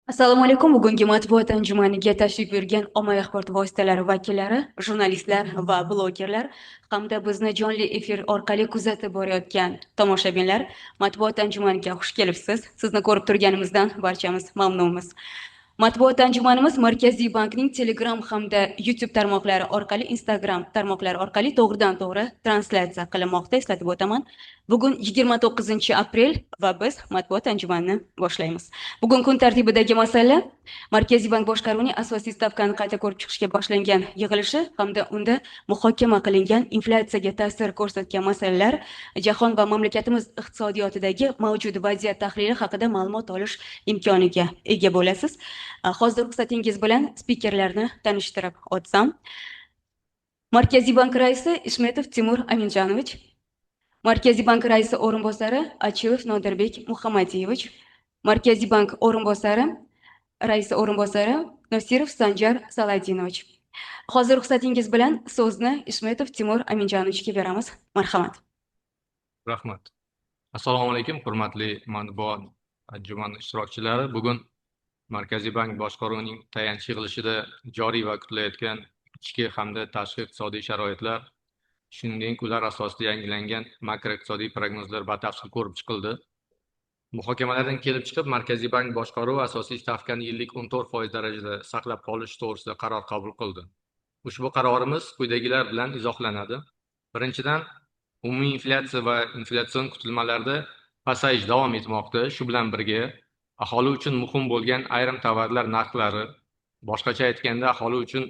Assalomu alaykum. Bugungi matbuot anjumaniga tashrif buyurgan ommaviy axborot vositalari vakillari, jurnalistlar va blogerlar hamda bizni jonli efir orqali kuzatib borayotgan tomoshabinlar, matbuot anjumaniga xush kelibsiz. Sizni ko'rib turganimizdan barchamiz mamnunmiz. Matbuot anjumanimiz Markaziy bankning Telegram hamda YouTube tarmoqlari orqali, Instagram tarmoqlari orqali to'g'ridan to'g'ri translyatsiya qilinmoqda. Eslatib o'taman. Bugun 29 aprel va biz matbuot anjumanini boshlaymiz. Bugun kun tartibidagi masala Markaziy bank boshqaruvining asosiy stavkani qayta ko'rib chiqishga boshlangan yig'ilishi hamda unda muhokama qilingan inflyatsiyaga ta'sir ko'rsatgan masalalar, jahon va mamlakatimiz iqtisodiyotidagi mavjud vaziyat tahlili haqida ma'lumot olish imkoniga ega bo'lasiz. Hozir ruxsatingiz bilan spikerlarni tanishtirib o'tsam. Markaziy bank raisi Ishmetov Timur Aminjonovich, Markaziy bank raisi o'rinbosari Achilov Nodirbek Muhammadiyevich, Markaziy bank o'rinbosari raisi o'rinbosari Nosirov Sanjar Saladinovich. Hozir ruxsatingiz bilan so'zni Ishmetov Timur Aminjonovichga beramiz. Marhamat. Rahmat. Assalomu alaykum, hurmatli matbuot anjumani ishtirokchilari. Bugun Markaziy bank boshqaruvining tayanch yig'ilishida joriy va kutilayotgan ichki hamda tashqi iqtisodiy sharoitlar, shuningdek, ular asosida yangilangan makroiqtisodiy prognozlar batafsil ko'rib chiqildi. Muhokamalardan kelib chiqib, Markaziy bank boshqaruvi asosiy stavkani yillik 14% darajada saqlab qolish to'g'risida qaror qabul qildi. Ushbu qarorimiz quyidagilar bilan izohlanadi. Birinchidan, umumiy inflyatsiya va inflyatsion kutilmalarda pasayish davom etmoqda. Shu bilan birga, aholi uchun muhim bo'lgan ayrim tovarlar narxlari, boshqacha aytganda, aholi uchun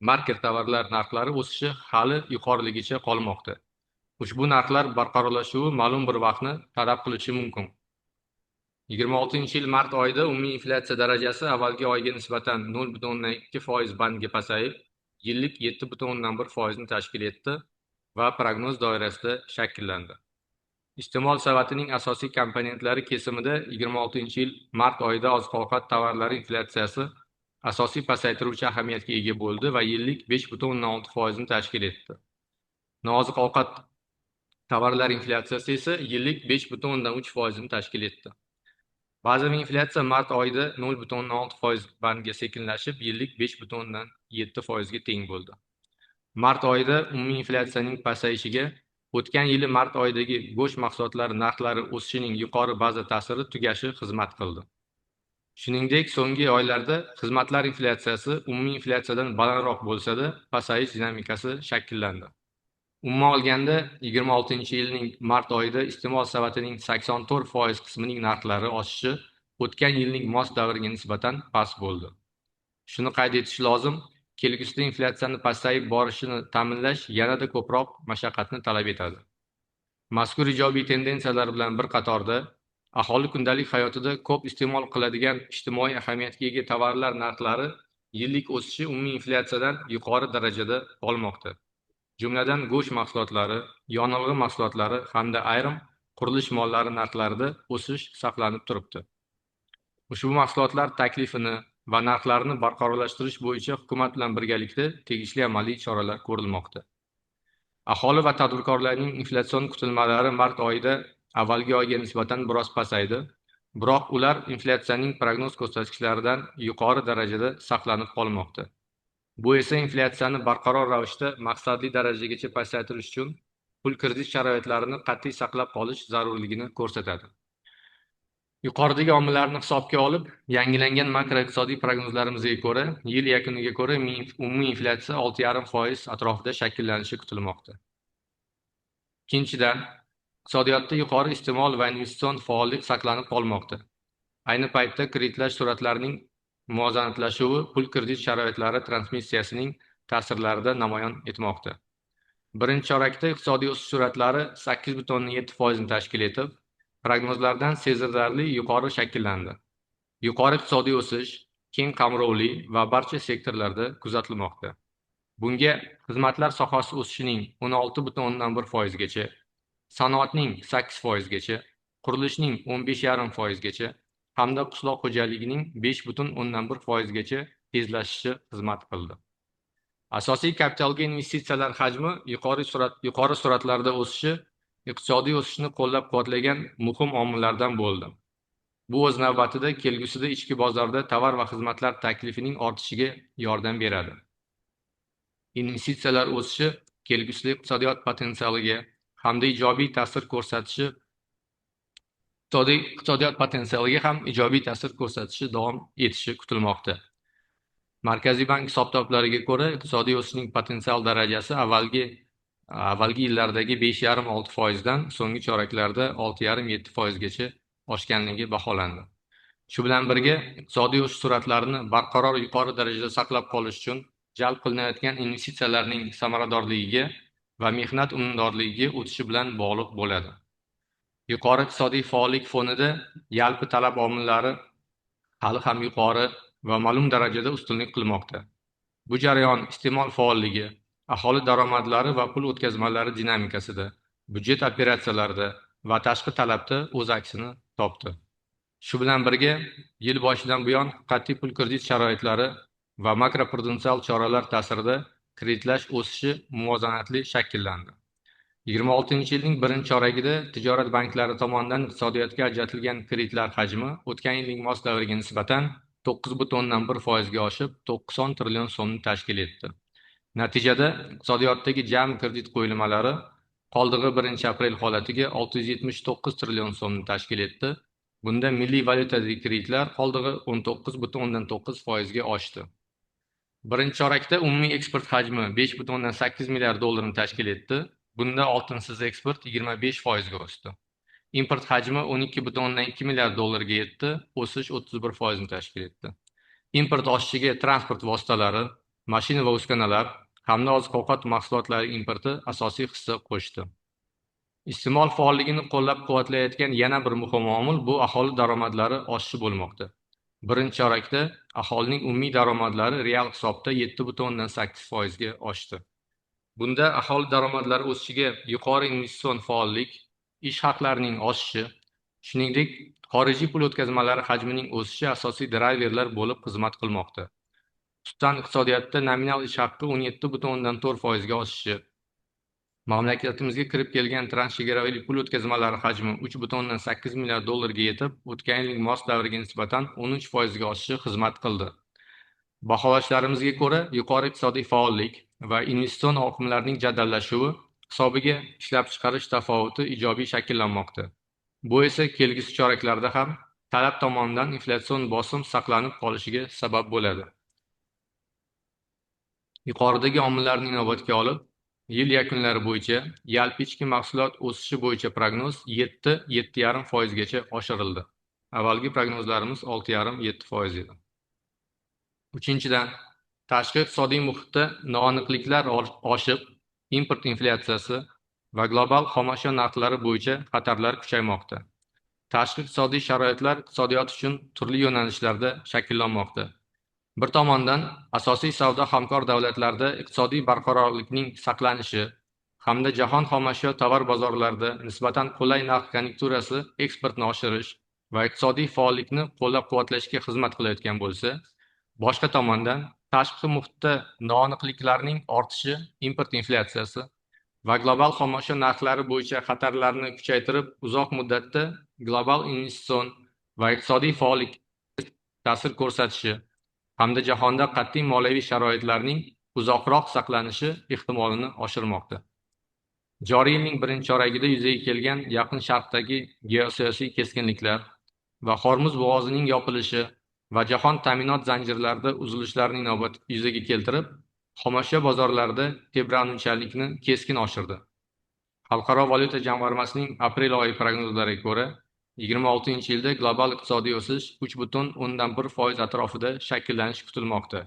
marker tovarlar narxlari o'sishi hali yuqoriligicha qolmoqda. Ushbu narxlar barqarorlashuvi ma'lum bir vaqtni talab qilishi mumkin. 26-yil mart oyida umumiy inflyatsiya darajasi avvalgi oyga nisbatan 0,2% bandga pasayib, yillik 7,1%ni tashkil etdi va prognoz doirasida shakllandi. Iste'mol savatining asosiy komponentlari kesimida 26-yil mart oyida oziq-ovqat tovarlari inflyatsiyasi asosiy pasaytiruvchi ahamiyatga ega bo'ldi va yillik 5,6%ni tashkil etdi. Nooziq-ovqat tovarlar inflyatsiyasi esa yillik 5,3%ni tashkil etdi. Bazaviy inflyatsiya mart oyida 0,6% bandga sekinlashib, yillik 5,7%ga teng bo'ldi. Mart oyida umumiy inflyatsiyaning pasayishiga o'tgan yili mart oyidagi go'sht mahsulotlari narxlari o'sishining yuqori baza ta'siri tugashi xizmat qildi. Shuningdek, so'nggi oylarda xizmatlar inflyatsiyasi umumiy inflyatsiyadan balandroq bo'lsa-da, pasayish dinamikasi shakllandi. Umuman olganda, 26-yilning mart oyida iste'mol savatining 84% qismining narxlari oshishi o'tgan yilning mos davriga nisbatan past bo'ldi. Shuni qayd etish lozim, kelgusida inflyatsiyani pasayib borishini ta'minlash yanada ko'proq mashaqqatni talab etadi. Mazkur ijobiy tendensiyalar bilan bir qatorda aholi kundalik hayotida ko'p iste'mol qiladigan ijtimoiy ahamiyatga ega tovarlar narxlari yillik o'sishi umumiy inflyatsiyadan yuqori darajada qolmoqda. Jumladan, go'sht mahsulotlari, yonilg'i mahsulotlari hamda ayrim qurilish mollari narxlarida o'sish saqlanib turibdi. Ushbu mahsulotlar taklifini va narxlarini barqarorlashtirish bo'yicha hukumat bilan birgalikda tegishli amaliy choralar ko'rilmoqda. Aholi va tadbirkorlarning inflyatsion kutilmalari mart oyida avvalgi oyga nisbatan biroz pasaydi, biroq ular inflyatsiyaning prognoz ko'rsatkichlaridan yuqori darajada saqlanib qolmoqda. Bu esa inflyatsiyani barqaror ravishda maqsadli darajagacha pasaytirish uchun pul kredit sharoitlarini qat'iy saqlab qolish zarurligini ko'rsatadi. Yuqoridagi omillarni hisobga olib, yangilangan makroiqtisodiy prognozlarimizga ko'ra, yil yakuniga ko'ra umumiy inflyatsiya 6,5% atrofida shakllanishi kutilmoqda. Ikkinchidan, iqtisodiyotda yuqori iste'mol va investitsion faollik saqlanib qolmoqda. Ayni paytda kreditlash sur'atlarining muvozanatlashuvi pul kredit sharoitlari transmissiyasining ta'sirlarida namoyon etmoqda. Birinchi chorakda iqtisodiy o'sish sur'atlari 8,7%ni tashkil etib, prognozlardan sezilarli yuqori shakllandi. Yuqori iqtisodiy o'sish keng qamrovli va barcha sektorlarda kuzatilmoqda. Bunga xizmatlar sohasi o'sishining 16,1%gacha, sanoatning 8%gacha, qurilishning 15,5%gacha hamda qishloq xo'jaligining 5,1%gacha tezlashishi xizmat qildi. Asosiy kapitalga investitsiyalar hajmi yuqori sur'atlarda o'sishi iqtisodiy o'sishni qo'llab-quvvatlagan muhim omillardan bo'ldi. Bu o'z navbatida kelgusida ichki bozorda tovar va xizmatlar taklifining ortishiga yordam beradi. Investitsiyalar o'sishi kelgusida iqtisodiyot potensialiga hamda ijobiy ta'sir ko'rsatishi iqtisodiyot potensialiga ham ijobiy ta'sir ko'rsatishi davom etishi kutilmoqda. Markaziy bank hisob-kitoblariga ko'ra, iqtisodiy o'sishning potensial darajasi avvalgi yillardagi 5,5-6 foizdan so'nggi choraklarda 6,5-7 foizgacha oshganligi baholandi. Shu bilan birga, iqtisodiy o'sish sur'atlarini barqaror yuqori darajada saqlab qolish uchun jalb qilinayotgan investitsiyalarning samaradorligiga va mehnat unumdorligiga o'tishi bilan bog'liq bo'ladi. Yuqori iqtisodiy faollik fonida yalpi talab omillari hali ham yuqori va ma'lum darajada ustunlik qilmoqda. Bu jarayon iste'mol faolligi, aholi daromadlari va pul o'tkazmalari dinamikasida, byudjet operatsiyalarida va tashqi talabda o'z aksini topdi. Shu bilan birga, yil boshidan buyon qat'iy pul kredit sharoitlari va makroprudensial choralar ta'sirida kreditlash o'sishi muvozanatli shakllandi. 26-yilning birinchi choragida tijorat banklari tomonidan iqtisodiyotga ajratilgan kreditlar hajmi o'tgan yilning mos davriga nisbatan 9,1 foizga oshib, 90 trillion so'mni tashkil etdi. Natijada iqtisodiyotdagi jami kredit qo'yilmalari qoldig'i 1-aprel holatiga 679 trillion so'mni tashkil etdi. Bunda milliy valyutadagi kreditlar qoldig'i 19,9 foizga oshdi. Birinchi chorakda umumiy eksport hajmi 5,8 milliard dollarni tashkil etdi. Bunda oltinsiz eksport 25 foizga o'sdi. Import hajmi 12,2 milliard dollarga yetdi, o'sish 31 foizni tashkil etdi. Import oshishiga transport vositalari, mashina va uskunalar hamda oziq-ovqat mahsulotlari importi asosiy hissa qo'shdi. Iste'mol faolligini qo'llab-quvvatlayotgan yana bir muhim omil bu aholi daromadlari oshishi bo'lmoqda. Birinchi chorakda aholining umumiy daromadlari real hisobda 7,8 foizga oshdi. Bunda aholi daromadlari o'sishiga yuqori investitsion faollik, ish haqlarining oshishi, shuningdek, xorijiy pul o'tkazmalari hajmining o'sishi asosiy drayverlar bo'lib xizmat qilmoqda. Xususan, iqtisodiyotda nominal ish haqi 17,4 foizga oshishi, mamlakatimizga kirib kelgan transchegaraviy pul o'tkazmalari hajmi 3,8 milliard dollarga yetib, o'tgan yilning mos davriga nisbatan 13 foizga oshishi xizmat qildi. Baholashlarimizga ko'ra, yuqori iqtisodiy faollik va investitsion oqimlarning jadallashuvi hisobiga ishlab chiqarish tafovuti ijobiy shakllanmoqda. Bu esa kelgusi choraklarda ham talab tomonidan inflyatsion bosim saqlanib qolishiga sabab bo'ladi. Yuqoridagi omillarni inobatga olib, yil yakunlari bo'yicha yalpi ichki mahsulot o'sishi bo'yicha prognoz 7-7,5 foizgacha oshirildi. Avvalgi prognozlarimiz 6,5-7 foiz edi. Uchinchidan, tashqi iqtisodiy muhitda noaniqliklar oshib, import inflyatsiyasi va global xomashyo narxlari bo'yicha xatarlar kuchaymoqda. Tashqi iqtisodiy sharoitlar iqtisodiyot uchun turli yo'nalishlarda shakllanmoqda. Bir tomondan, asosiy savdo hamkor davlatlarda iqtisodiy barqarorlikning saqlanishi hamda jahon xomashyo tovar bozorlarida nisbatan qulay narx konyunkturasi eksportni oshirish va iqtisodiy faollikni qo'llab-quvvatlashga xizmat qilayotgan bo'lsa, boshqa tomondan, tashqi muhitda noaniqliklarning ortishi import inflyatsiyasi va global xomashyo narxlari bo'yicha xatarlarni kuchaytirib, uzoq muddatda global investitsion va iqtisodiy faollik ta'sir ko'rsatishi hamda jahonda qat'iy moliyaviy sharoitlarning uzoqroq saqlanishi ehtimolini oshirmoqda. Joriy yilning birinchi choragida yuzaga kelgan Yaqin Sharqdagi geosiyosiy keskinliklar va Hormuz bo'g'ozining yopilishi va jahon ta'minot zanjirlarida uzilishlarni inobat yuzaga keltirib, xomashyo bozorlarida tebranuvchanlikni keskin oshirdi. Xalqaro valyuta jamg'armasining aprel oyi prognozlariga ko'ra, 26-yilda global iqtisodiy o'sish 3,1 foiz atrofida shakllanishi kutilmoqda.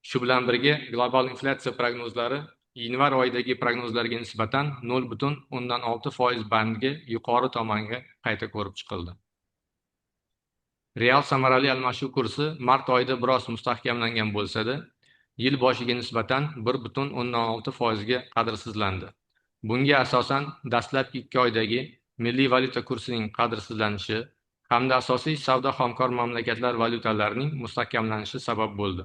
Shu bilan birga, global inflyatsiya prognozlari yanvar oyidagi prognozlarga nisbatan 0,6 foiz bandga yuqori tomonga qayta ko'rib chiqildi. Real samarali almashuv kursi mart oyida biroz mustahkamlangan bo'lsa-da, yil boshiga nisbatan 1,6 foizga qadrsizlandi. Bunga asosan dastlabki 2 oydagi milliy valyuta kursining qadrsizlanishi hamda asosiy savdo hamkor mamlakatlar valyutalarining mustahkamlanishi sabab bo'ldi.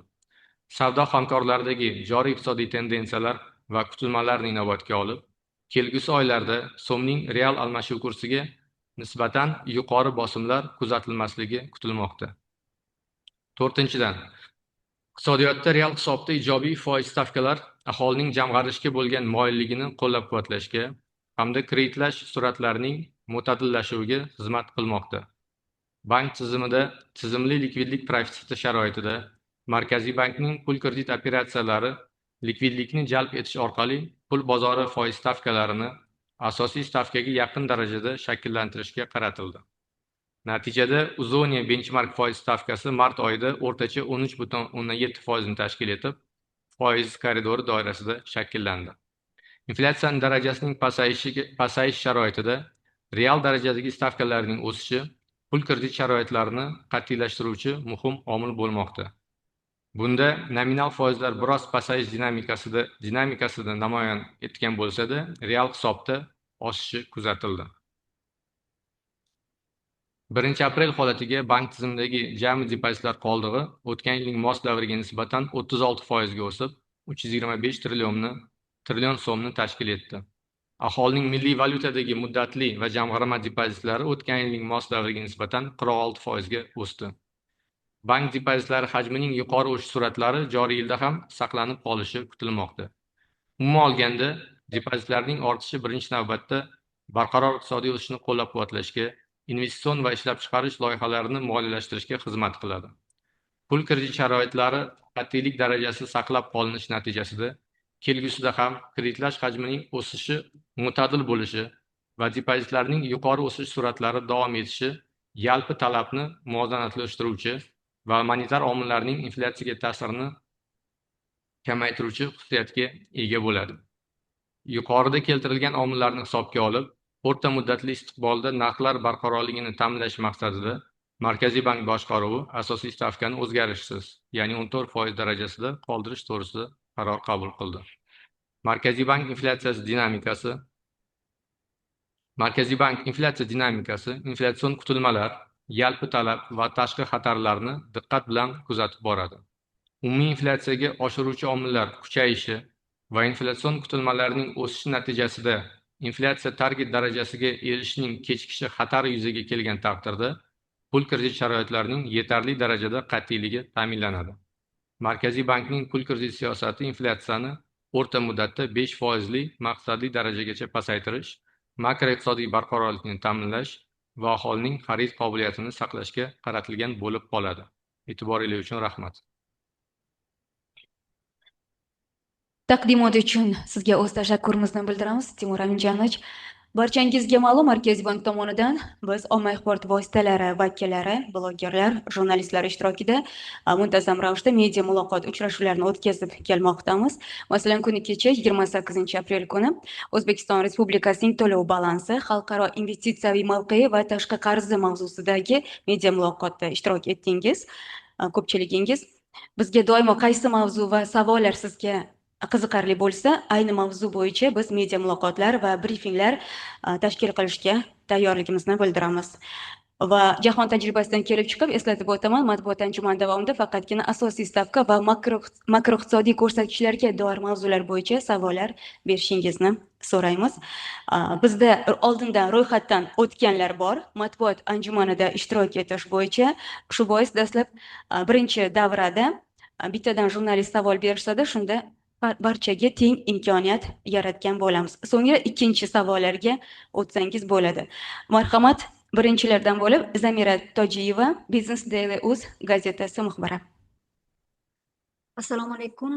Savdo hamkorlaridagi joriy iqtisodiy tendensiyalar va kutilmalarni inobatga olib, kelgusi oylarda so'mning real almashuv kursiga nisbatan yuqori bosimlar kuzatilmasligi kutilmoqda. To'rtinchidan, iqtisodiyotda real hisobda ijobiy foiz stavkalar aholining jamg'arishga bo'lgan moyilligini qo'llab-quvvatlashga hamda kreditlash sur'atlarining mo'tadillashuviga xizmat qilmoqda. Bank tizimida tizimli likvidlik profitsiti sharoitida Markaziy bankning pul kredit operatsiyalari likvidlikni jalb etish orqali pul bozori foiz stavkalarini asosiy stavkaga yaqin darajada shakllantirishga qaratildi. Natijada Uzonia benchmark foiz stavkasi mart oyida o'rtacha 13,7% ni tashkil etib, foiz koridori doirasida shakllandi. Inflyatsiya darajasining pasayish sharoitida real darajadagi stavkalarning o'sishi pul kredit sharoitlarini qat'iylashtiruvchi muhim omil bo'lmoqda. Bunda nominal foizlar biroz pasayish dinamikasida namoyon etgan bo'lsa-da, real hisobda oshishi kuzatildi. 1 aprel holatiga bank tizimidagi jami depozitlar qoldig'i o'tgan yilning mos davriga nisbatan 36% ga o'sib, 325 trillion so'mni tashkil etdi. Aholining milliy valyutadagi muddatli va jamg'arma depozitlari o'tgan yilning mos davriga nisbatan 46% ga o'sdi. Bank depozitlari hajmining yuqori o'sish sur'atlari joriy yilda ham saqlanib qolishi kutilmoqda. Umuman olganda, depozitlarning ortishi birinchi navbatda barqaror iqtisodiy o'sishni qo'llab-quvvatlashga, investitsion va ishlab chiqarish loyihalarini moliyalashtirishga xizmat qiladi. Pul kredit sharoitlari qat'iylik darajasi saqlab qolinishi natijasida kelgusida ham kreditlash hajmining o'sishi mo'tadil bo'lishi va depozitlarning yuqori o'sish sur'atlari davom etishi yalpi talabni muvozanatlashtiruvchi va monetar omillarning inflyatsiyaga ta'sirini kamaytiruvchi xususiyatga ega bo'ladi. Yuqorida keltirilgan omillarni hisobga olib, o'rta muddatli istiqbolda narxlar barqarorligini ta'minlash maqsadida Markaziy bank boshqaruvi asosiy stavkani o'zgarishsiz, ya'ni 14% darajasida qoldirish to'g'risida qaror qabul qildi. Markaziy bank inflyatsiya dinamikasi, inflyatsion kutilmalar, yalpi talab va tashqi xatarlarni diqqat bilan kuzatib boradi. Umumiy inflyatsiyaga oshiruvchi omillar kuchayishi va inflyatsion kutilmalarning o'sishi natijasida inflyatsiya target darajasiga erishishning kechikishi xatari yuzaga kelgan taqdirda pul kredit sharoitlarining yetarli darajada qat'iyligi ta'minlanadi. Markaziy bankning pul kredit siyosati inflyatsiyani o'rta muddatda 5 foizli maqsadli darajagacha pasaytirish, makroiqtisodiy barqarorlikni ta'minlash va aholining xarid qobiliyatini saqlashga qaratilgan bo'lib qoladi. E'tiboringiz uchun rahmat. Taqdimot uchun sizga o'z tashakkurimizni bildiramiz, Timur Aminjonovich. Barchangizga ma'lum, Markaziy bank tomonidan biz ommaviy axborot vositalari vakillari, blogerlar, jurnalistlar ishtirokida muntazam ravishda media muloqot uchrashuvlarini o'tkazib kelmoqdamiz. Masalan, kuni kecha 28 aprel kuni O'zbekiston Respublikasining to'lov balansi, xalqaro investitsiyaviy mavqei va tashqi qarzi mavzusidagi media muloqotda ishtirok etdingiz. Ko'pchiligingiz bizga doimo qaysi mavzu va savollar sizga qiziqarli bo'lsa, ayni mavzu bo'yicha biz media muloqotlar va brifinglar tashkil qilishga tayyorligimizni bildiramiz. Va jahon tajribasidan kelib chiqib eslatib o'taman, matbuot anjumani davomida faqatgina asosiy stavka va makroiqtisodiy ko'rsatkichlarga doir mavzular bo'yicha savollar berishingizni so'raymiz. Bizda oldindan ro'yxatdan o'tganlar bor matbuot anjumanida ishtirok etish bo'yicha. Shu bois dastlab birinchi davrada bittadan jurnalist savol berishsa-da, shunda barchaga teng imkoniyat yaratgan bo'lamiz. So'ngra ikkinchi savollarga o'tsangiz bo'ladi. Marhamat, birinchilardan bo'lib Zamira Tojiyeva, Business Daily Uz gazetasi muxbiri. Assalomu alaykum.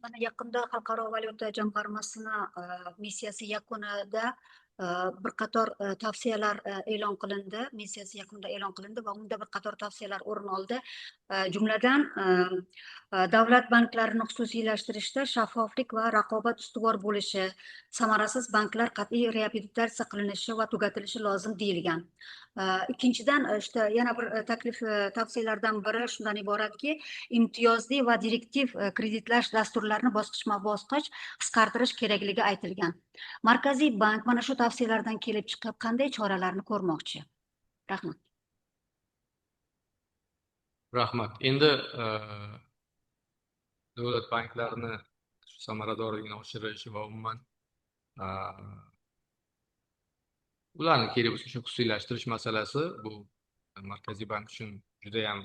Mana yaqinda Xalqaro valyuta jamg'armasini missiyasi yakunida bir qator tavsiyalar e'lon qilindi. Missiyasi yakunida e'lon qilindi va unda bir qator tavsiyalar o'rin oldi. Jumladan, davlat banklarini xususiylashtirishda shaffoflik va raqobat ustuvor bo'lishi, samarasiz banklar qat'iy reabilitatsiya qilinishi va tugatilishi lozim deyilgan. Ikkinchidan, işte yana bir taklif, tavsiyalardan biri shundan iboratki, imtiyozli va direktiv kreditlash dasturlarini bosqichma-bosqich qisqartirish kerakligi aytilgan. Markaziy bank mana shu tavsiyalardan kelib chiqib qanday choralarni ko'rmoqchi? Rahmat. Rahmat. Endi davlat banklarini samaradorligini oshirish va umuman Ularni kerak bo'lsa o'sha xususiylashtirish masalasi bu Markaziy bank uchun judayam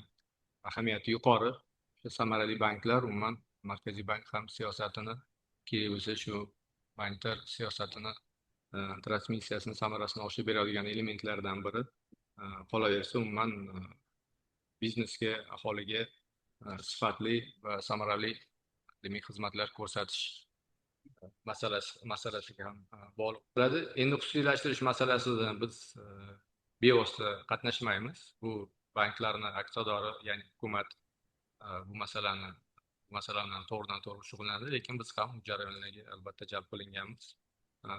ahamiyati yuqori. O'sha samarali banklar umuman Markaziy bank ham siyosatini kerak bo'lsa shu monetar siyosatini transmissiyasini samarasini oshirib beradigan elementlardan biri. Qolaversa umuman biznesga, aholiga sifatli va samarali demak xizmatlar ko'rsatish masalasiga ham bog'liq bo'ladi. Endi xususiylashtirish masalasida biz bevosita qatnashmaymiz. Bu banklarni aksiyadori, ya'ni hukumat bu masala bilan to'g'ridan to'g'ri shug'ullanadi, lekin biz ham bu jarayonlarga albatta jalb qilinganmiz.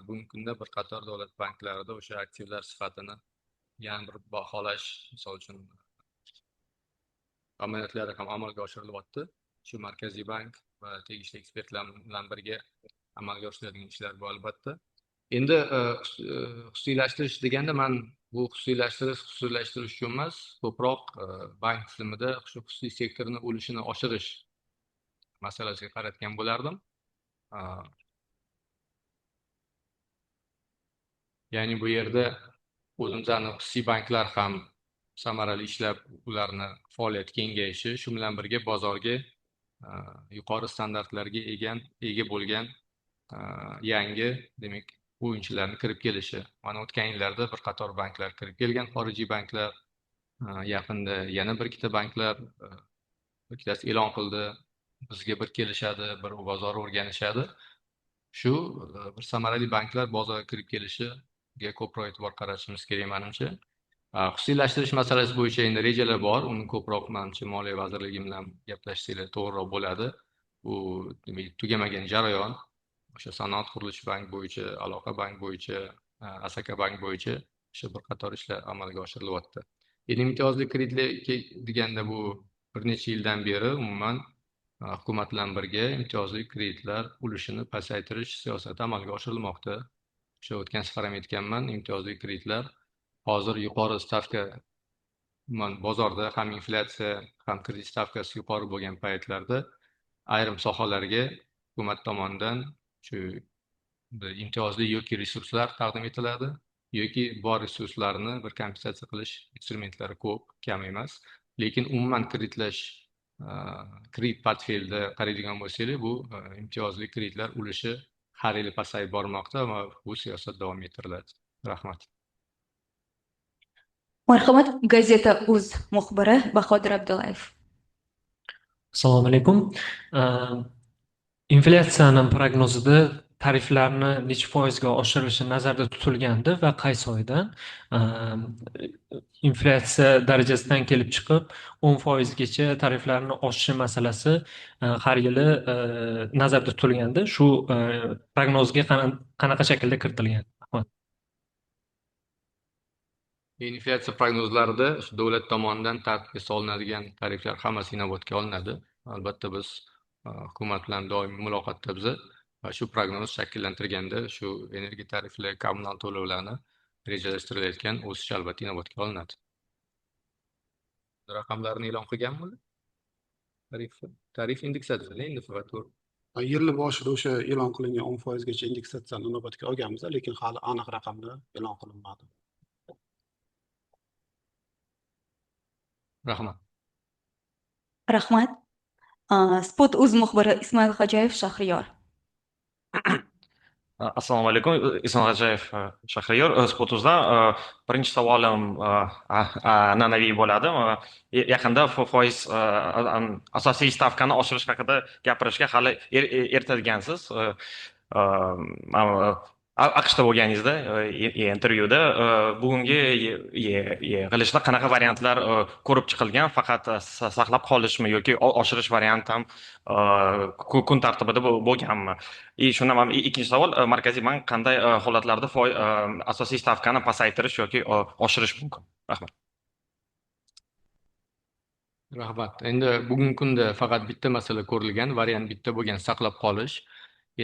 Bugungi kunda bir qator davlat banklarida o'sha aktivlar sifatini yana bir baholash, misol uchun, amaliyotlari ham amalga oshirilyapti. Shu Markaziy bank va tegishli ekspertlar bilan birga amalga oshiriladigan ishlar bu albatta. Endi xususiylashtirish deganda man bu xususiylashtirish uchun emas, ko'proq bank tizimida shu xususiy sektorni ulushini oshirish masalasiga qaratgan bo'lardim. Ya'ni bu yerda o'zimizni xususiy banklar ham samarali ishlab, ularni faoliyati kengayishi, shu bilan birga bozorga yuqori standartlarga ega bo'lgan yangi demak o'yinchilarni kirib kelishi. Mana o'tgan yillarda bir qator banklar kirib kelgan, xorijiy banklar, yaqinda yana bir ikkita banklar ikkitasi e'lon qildi, bizga bir kelishadi, bir bozorni o'rganishadi. Shu bir samarali banklar bozorga kirib kelishiga ko'proq e'tibor qaratishimiz kerak manimcha. Xususiylashtirish masalasi bo'yicha endi rejalar bor, uni ko'proq manimcha Moliya vazirligi bilan gaplashsanglar to'g'riroq bo'ladi. Bu demak tugamagan jarayon. O'sha sanoat qurilish bank bo'yicha, aloqa bank bo'yicha, Asaka bank bo'yicha o'sha bir qator ishlar amalga oshirilyapti. Endi imtiyozli kreditlar deganda bu bir necha yildan beri umuman hukumat bilan birga imtiyozli kreditlar ulushini pasaytirish siyosati amalga oshirilmoqda. O'sha o'tgan safar ham aytganman, imtiyozli kreditlar hozir yuqori stavka umuman bozorda ham inflyatsiya ham kredit stavkasi yuqori bo'lgan paytlarda ayrim sohalarga hukumat tomonidan shu imtiyozli yoki resurslar taqdim etiladi yoki bor resurslarni bir kompensatsiya qilish instrumentlari ko'p, kam emas. Lekin umuman kreditlash kredit portfelida qaraydigan bo'lsangiz, bu imtiyozli kreditlar ulushi har yili pasayib bormoqda va bu siyosat davom ettiriladi. Rahmat. Marhamat, Gazeta uz muxbiri Bahodir Abdullayev. Assalomu alaykum. Inflyatsiyani prognozida tariflarni necha foizga oshirilishi nazarda tutilgandi va qaysi oydan? Inflyatsiya darajasidan kelib chiqib 10%gacha tariflarni oshishi masalasi har yili nazarda tutilgandi. Shu prognozga qanaqa shaklda kiritilgan? Rahmat. Inflyatsiya prognozlarida davlat tomonidan tartibga solinadigan tariflar hammasi inobatga olinadi. Albatta biz hukumat bilan doimiy muloqotda biz va shu prognoz shakllantirganda shu energiya tariflari, kommunal to'lovlarni rejalashtirilayotgan o'sish albatta inobatga olinadi. Raqamlarni e'lon qilganmi? Tarif indeksatsiyasi endi faqat Yil boshida o'sha e'lon qilingan 10%gacha indeksatsiyani inobatga olganmiz, lekin hali aniq raqamlar e'lon qilinmadi. Rahmat. Rahmat. Spot uz muxbiri Ismoil Xojayev, Shahriyor. Assalomu alaykum, Ismoil Xojayev, Shahriyor, Spot uzdan. Birinchi savolim an'anaviy bo'ladi. Yaqinda foiz asosiy stavkani oshirish haqida gapirishga hali erta degansiz. AQShda bo'lganingizda intervyuda bugungi yig'ilishda qanaqa variantlar ko'rib chiqilgan? Faqat saqlab qolishmi yoki oshirish varianti ham kun tartibida bo'lganmi? Shundan ham ikkinchi savol, Markaziy bank qanday holatlarda asosiy stavkani pasaytirish yoki oshirish mumkin? Rahmat. Rahmat. Endi bugungi kunda faqat bitta masala ko'rilgan, variant bitta bo'lgan, saqlab qolish.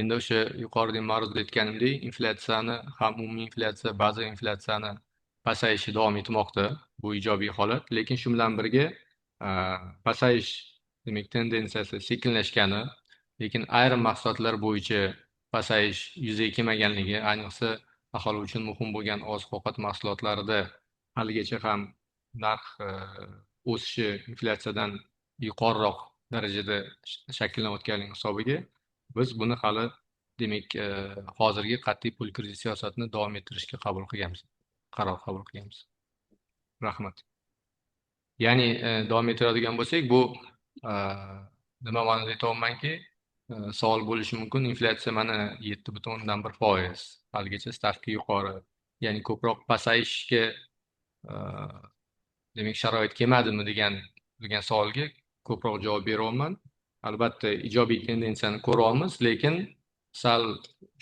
Endi o'sha yuqorida ma'ruzada aytganimdek, inflyatsiyani ham umumiy inflyatsiya, baza inflyatsiyani pasayishi davom etmoqda. Bu ijobiy holat, lekin shu bilan birga pasayish demak tendensiyasi sekinlashgani, lekin ayrim mahsulotlar bo'yicha pasayish yuzaga kelmaganligi, ayniqsa Aholi uchun muhim bo'lgan oziq ovqat mahsulotlarida haligacha ham narx o'sishi inflyatsiyadan yuqoriroq darajada shakllanayotganligi hisobiga biz buni hali, demak, hozirgi qat'iy pul kredit siyosatini davom ettirishga qabul qilganmiz, qaror qabul qilganmiz. Rahmat. Ya'ni davom ettiradigan bo'lsak, bu nima ma'noda aytyapmanki, savol bo'lishi mumkin: inflyatsiya mana 7,1%, haligacha stavka yuqori, ya'ni ko'proq pasayishga, demak, sharoit kelmadimi degan savolga ko'proq javob beryapman. Albatta, ijobiy tendensiyani ko'ryapmiz, lekin sal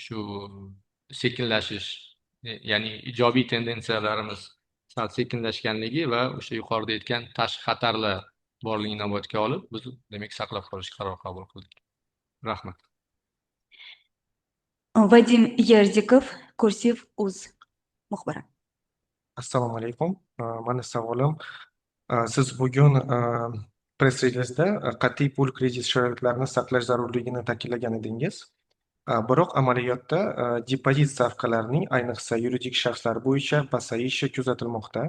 shu sekinlashish, ya'ni ijobiy tendensiyalarimiz sal sekinlashganligi va o'sha yuqorida aytgan tashqi xatarlar borligini inobatga olib, biz, demak, saqlab qolishga qaror qabul qildik. Rahmat. Vadim Yerdikov, Kursiv uz muxbiri. Assalomu alaykum. Mani savolim, siz bugun press relizda qat'iy pul kredit sharoitlarini saqlash zarurligini ta'kidlagan edingiz. Biroq amaliyotda depozit stavkalarining, ayniqsa yuridik shaxslar bo'yicha, pasayishi kuzatilmoqda.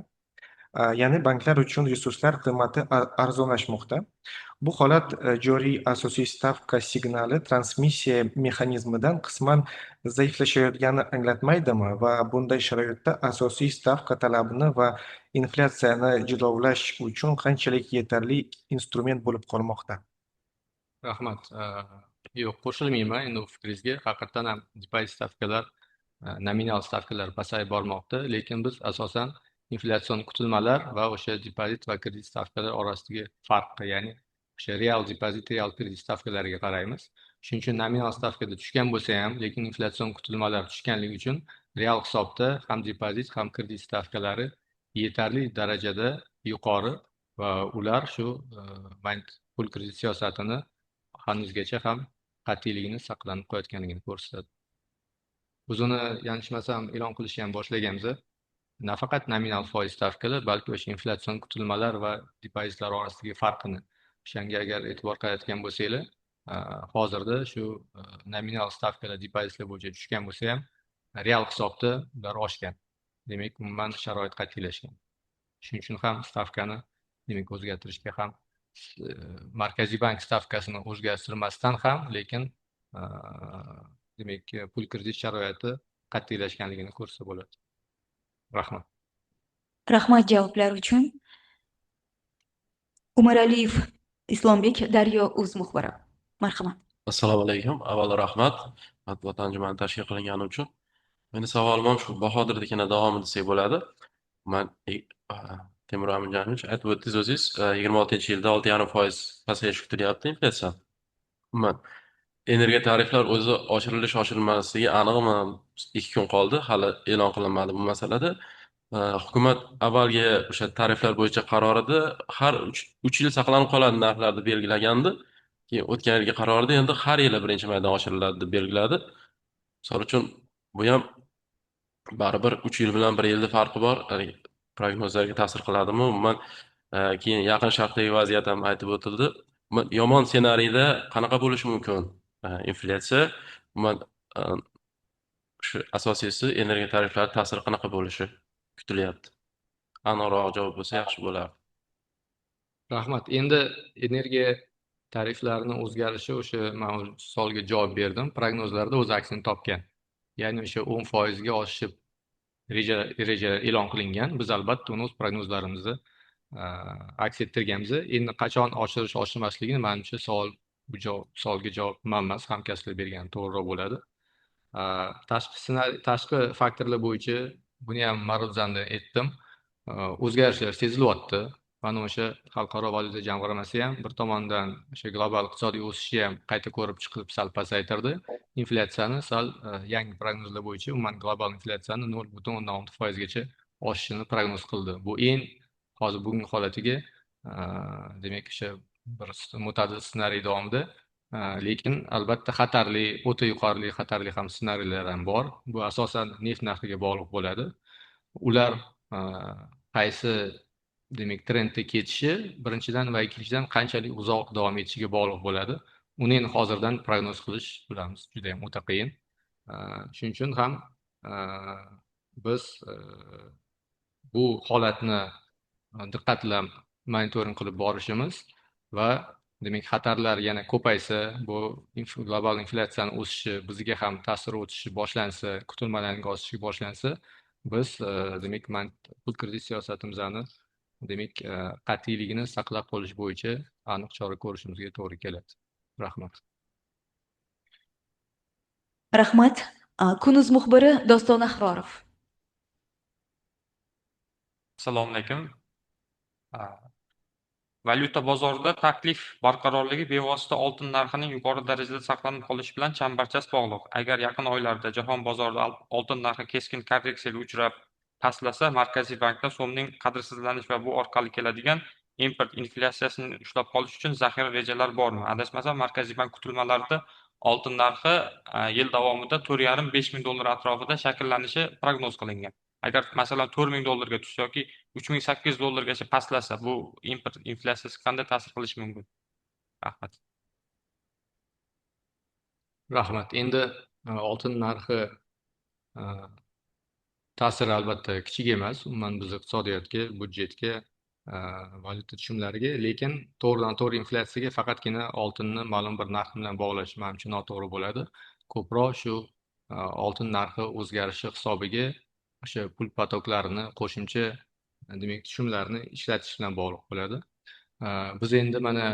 Ya'ni banklar uchun resurslar qiymati arzonlashmoqda. Bu holat joriy asosiy stavka signali transmissiya mexanizmidan qisman zaiflashayotganini anglatmaydimi va bunday sharoitda asosiy stavka talabini va inflyatsiyani jilovlash uchun qanchalik yetarli instrument bo'lib qolmoqda? Rahmat. Yo'q, qo'shilmayman endi u fikringizga. Haqiqatdan ham depozit stavkalar, nominal stavkalar pasayib bormoqda, lekin biz asosan inflyatsion kutilmalar va o'sha depozit va kredit stavkalar orasidagi farqqa, ya'ni o'sha real depozit, real kredit stavkalariga qaraymiz. Shuning uchun nominal stavkada tushgan bo'lsa ham, lekin inflyatsion kutilmalar tushganligi uchun real hisobda ham depozit, ham kredit stavkalari yetarli darajada yuqori va ular shu bank pul kredit siyosatini hanuzgacha ham qat'iyligini saqlanib qolayotganligini ko'rsatadi. Biz uni, yanglishmasam, e'lon qilishni ham boshlaganmiz. Nafaqat nominal foiz stavkalar, balki o'sha inflyatsion kutilmalar va depozitlar orasidagi farqini, o'shanga agar e'tibor qaratgan bo'lsanglar, hozirda shu nominal stavkalar depozitlar bo'yicha tushgan bo'lsa ham, real hisobda ular oshgan. Demak, umuman sharoit qat'iylashgan. Shuning uchun ham stavkani, demak, o'zgartirishga ham, Markaziy bank stavkasini o'zgartirmasdan ham, lekin, demak, pul kredit sharoiti qat'iylashganligini ko'rsa bo'ladi. Rahmat. Rahmat javoblar uchun. Umaraliyev Islombek, Daryo uz muxbiri. Marhamat. Assalomu alaykum. Avvalo rahmat matbuot anjumani tashkil qilingani uchun. Meni savolim ham shu Bahodirnikini davomi desak bo'ladi. Man Temur Aminjonovich, aytib o'tdingiz o'zingiz, 26-yilda 6,5% pasayish kutilyapti inflyatsiya. Umuman energiya tariflar o'zi oshirilish oshirilmasligi aniqmi? 2 kun qoldi, hali e'lon qilinmadi bu masalada. Hukumat avvalgi o'sha tariflar bo'yicha qarorida har 3 yil saqlanib qoladi narxlar deb belgilagandi. Keyin o'tgan yilgi qarorida endi har yili 1-maydan oshiriladi deb belgiladi. Misol uchun, bu ham baribir 3 yil bilan bir yilda farqi bor. Haligi prognozlarga ta'sir qiladimi? Umuman, keyin Yaqin Sharqdagi vaziyat ham aytib o'tildi. Umuman, yomon ssenariyda qanaqa bo'lishi mumkin inflyatsiya? Umuman, shu asosiysi, energiya tariflari ta'siri qanaqa bo'lishi kutilyapti? Aniqroq javob bo'lsa, yaxshi bo'lardi. Rahmat. Endi energiya tariflarini o'zgarishi, o'sha man savolga javob berdim, prognozlarda o'z aksini topgan, ya'ni o'sha 10%ga oshib reja e'lon qilingan. Biz, albatta, uni o'z prognozlarimizda aks ettirganmiz. Endi qachon oshirish oshirmasligini, manimcha, savol bu savolga javob man emas, hamkasblar bergan to'g'riroq bo'ladi. Tashqi ssenariy, tashqi faktorlar bo'yicha buni ham ma'ruzamda aytdim, o'zgarishlar sezilyapti. Mana o'sha Xalqaro valyuta jamg'armasi ham bir tomondan o'sha global iqtisodiy o'sishni ham qayta ko'rib chiqib, sal pasaytirdi inflyatsiyani, sal yangi prognozlar bo'yicha umuman global inflyatsiyani 0,6%gacha oshishini prognoz qildi. Bu eng hozir bugungi holatiga, demak, o'sha bir mo'tadil ssenariy davomida, lekin albatta xatarli, o'ta yuqori xatarli ham ssenariylar ham bor. Bu asosan neft narxiga bog'liq bo'ladi. Ular qaysi, demak, trendda ketishi birinchidan va ikkinchidan qanchalik uzoq davom etishiga bog'liq bo'ladi. Uni endi hozirdan prognoz qilish, bilamiz, juda yam o'ta qiyin. Shuning uchun ham Biz bu holatni diqqat bilan monitoring qilib borishimiz va demak xatarlar yana ko'paysa, bu global inflyatsiyani o'sishi bizga ham ta'sir o'tishi boshlansa, kutilmagan o'sishi boshlansa, biz demak pul kredit siyosatimizni demak qat'iyligini saqlab qolish bo'yicha aniq chora ko'rishimizga to'g'ri keladi. Rahmat. Rahmat. Kun.uz muxbiri Doston Ahrorov. Assalomu alaykum. Valyuta bozorida taklif barqarorligi bevosita oltin narxining yuqori darajada saqlanib qolishi bilan chambarchas bog'liq. Agar yaqin oylarda jahon bozorida oltin narxi keskin korreksiyaga uchrab pastlasa, Markaziy bankda so'mning qadrsizlanishi va bu orqali keladigan import inflyatsiyasini ushlab qolish uchun zaxira rejalar bormi? Adashmasam, Markaziy bank kutilmalarida oltin narxi yil davomida 4,5-5 ming dollar atrofida shakllanishi prognoz qilingan. Agar masalan 4 ming dollarga tushsa yoki 3800 dollargacha pastlasa, bu import inflyatsiyasiga qanday ta'sir qilishi mumkin? Rahmat. Rahmat. Endi oltin narxi ta'siri albatta kichik emas umuman biz iqtisodiyotga, byudjetga, valyuta tushumlariga, lekin to'g'ridan to'g'ri inflyatsiyaga faqatgina oltinni ma'lum bir narx bilan bog'lash manimcha noto'g'ri bo'ladi. Ko'proq shu oltin narxi o'zgarishi hisobiga o'sha pul поток larini, qo'shimcha demak tushumlarni ishlatish bilan bog'liq bo'ladi. Biz endi mana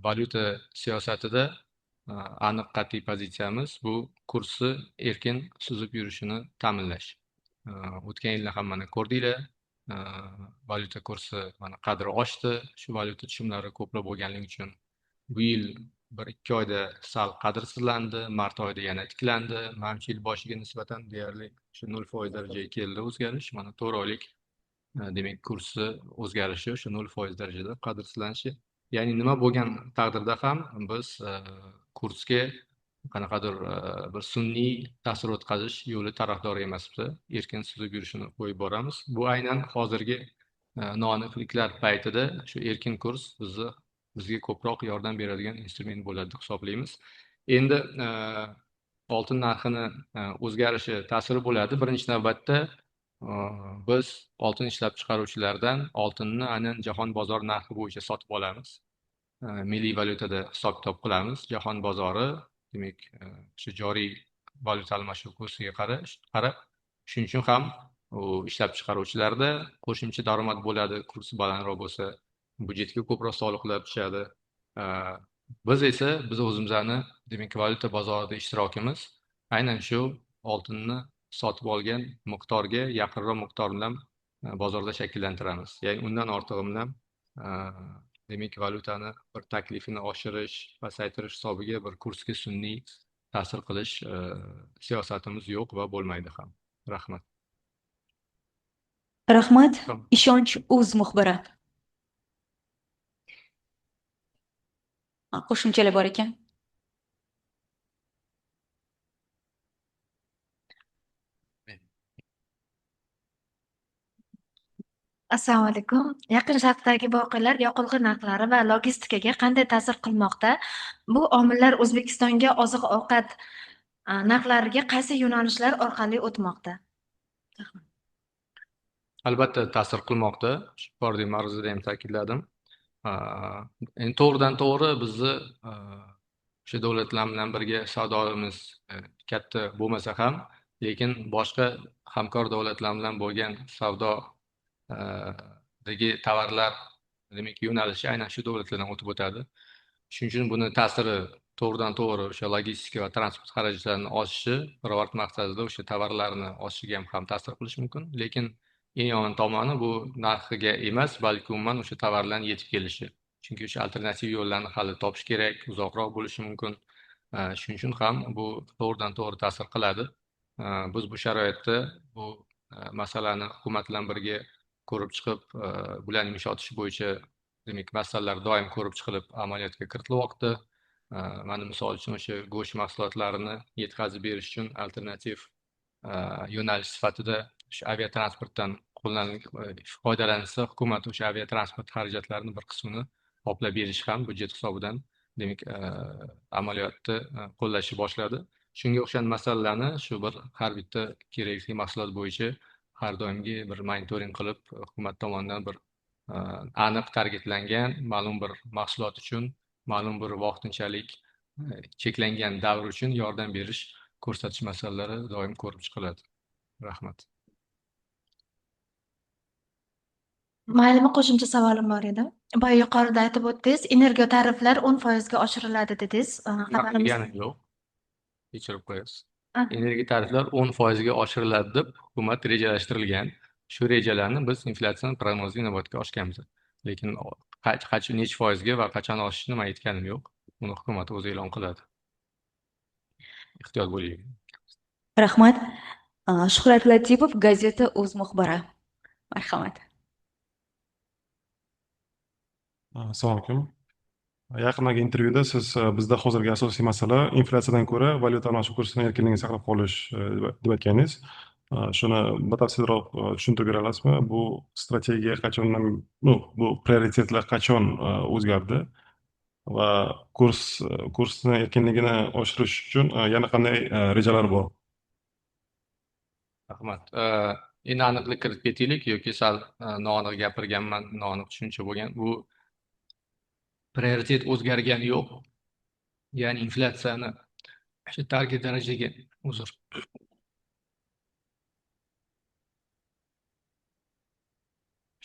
valyuta siyosatida aniq qat'iy pozitsiyamiz bu kursni erkin suzib yurishini ta'minlash. O'tgan yilda ham mana ko'rdinglar, valyuta kursi mana qadri oshdi shu valyuta tushumlari ko'proq bo'lganligi uchun. Bu yil 1-2 oyda sal qadrsizlandi, mart oyida yana tiklandi. Manimcha, yil boshiga nisbatan deyarli shu 0% darajaga keldi o'zgarish. Mana 4 oylik demak kursi o'zgarishi shu 0% darajada qadrsizlanishi. Ya'ni nima bo'lgan taqdirda ham biz kursga qanaqadir bir sun'iy ta'sir o'tkazish yo'li tarafdori emasmiz, erkin suzib yurishini qo'yib boramiz. Bu aynan hozirgi noaniqliklar paytida shu erkin kurs bizga ko'proq yordam beradigan instrument bo'ladi deb hisoblaymiz. Endi oltin narxini o'zgarishi ta'siri bo'ladi. Birinchi navbatda biz oltin ishlab chiqaruvchilardan oltinni aynan jahon bozor narxi bo'yicha sotib olamiz, milliy valyutada hisob kitob qilamiz. Jahon bozori demak shu joriy valyuta almashuv kursiga qarab, shuning uchun ham u ishlab chiqaruvchilarda qo'shimcha daromad bo'ladi kursi balandroq bo'lsa, byudjetga ko'proq soliqlar tushadi. Biz esa biz o'zimizni demak valyuta bozorida ishtirokimiz aynan shu oltinni sotib olgan miqdorga yaqinroq miqdor bilan bozorda shakllantiramiz. Ya'ni undan ortig'i bilan demak valyutani bir taklifini oshirish, pasaytirish hisobiga bir kursga sun'iy ta'sir qilish siyosatimiz yo'q va bo'lmaydi ham. Rahmat. Rahmat. Ishonch uz muxbiri. Qo'shimchalar bor ekan. Assalomu alaykum. Yaqin Sharqdagi voqealar yoqilg'i narxlari va logistikaga qanday ta'sir qilmoqda? Bu omillar O'zbekistonga oziq-ovqat narxlariga qaysi yo'nalishlar orqali o'tmoqda? Albatta ta'sir qilmoqda. Shu yuqoridagi ma'ruzada ham ta'kidladim. Endi to'g'ridan to'g'ri bizni o'sha davlatlar bilan birga savdomiz katta bo'lmasa ham, lekin boshqa hamkor davlatlar bilan bo'lgan savdodagi tovarlar demak yo'nalishi aynan shu davlatlardan o'tib o'tadi. Shuning uchun buni ta'siri to'g'ridan to'g'ri o'sha logistika va transport xarajatlarini oshishi, pirovard maqsadida o'sha tovarlarni oshishiga ham ta'sir qilishi mumkin. Lekin eng yomon tomoni bu narxiga emas, balki umuman o'sha tovarlarni yetib kelishi. Chunki o'sha alternativ yo'llarni hali topish kerak, uzoqroq bo'lishi mumkin. Shuning uchun ham bu to'g'ridan to'g'ri ta'sir qiladi. Biz bu sharoitda bu masalani hukumat bilan birga ko'rib chiqib, bularni yumshatish bo'yicha demak masalalar doim ko'rib chiqilib amaliyotga kiritilyapti. Mana misol uchun o'sha go'sht mahsulotlarini yetkazib berish uchun alternativ yo'nalish sifatida o'sha aviatransportdan foydalansa, hukumat o'sha aviatransport xarajatlarini bir qismini qoplab berish ham byudjet hisobidan demak amaliyotni qo'llashni boshladi. Shunga o'xshagan masalalarni shu bir har bitta kerakli mahsulot bo'yicha har doimgi bir monitoring qilib, hukumat tomonidan bir aniq targetlangan ma'lum bir mahsulot uchun ma'lum bir vaqtinchalik cheklangan davr uchun yordam berish, ko'rsatish masalalari doim ko'rib chiqiladi. Rahmat. Maylimi, qo'shimcha savolim bor edi. Boya yuqorida aytib o'tdingiz, energiya tariflar 10% ga oshiriladi dedingiz. Xabarimiz Deganim yo'q. Kechirib qo'yasiz. Energiya tariflar 10% ga oshiriladi deb hukumat rejalashtirilgan. Shu rejalarni biz inflyatsiyani prognozga inobatga oshganmiz. Lekin necha foizga va qachon oshishini man aytganim yo'q. Uni hukumat o'zi e'lon qiladi. Ehtiyot bo'ling. Rahmat. Shuhrat Latipov, gazeta O'z muxbiri. Marhamat. Assalomu alaykum. Yaqindagi intervyuda siz bizda hozirgi asosiy masala inflyatsiyadan ko'ra valyuta almashuv kursini erkinligini saqlab qolish deb aytgandingiz. Shuni batafsilroq tushuntirib bera olasizmi? Bu strategiya qachondan, ну, bu prioritetlar qachon o'zgardi va kursni erkinligini oshirish uchun yana qanday rejalar bor? Rahmat. Endi aniqlik kiritib ketaylik yoki sal noaniq gapirganman, noaniq tushuncha bo'lgan. Bu prioritet o'zgargani yo'q. Ya'ni inflyatsiyani o'sha target darajaga, uzr.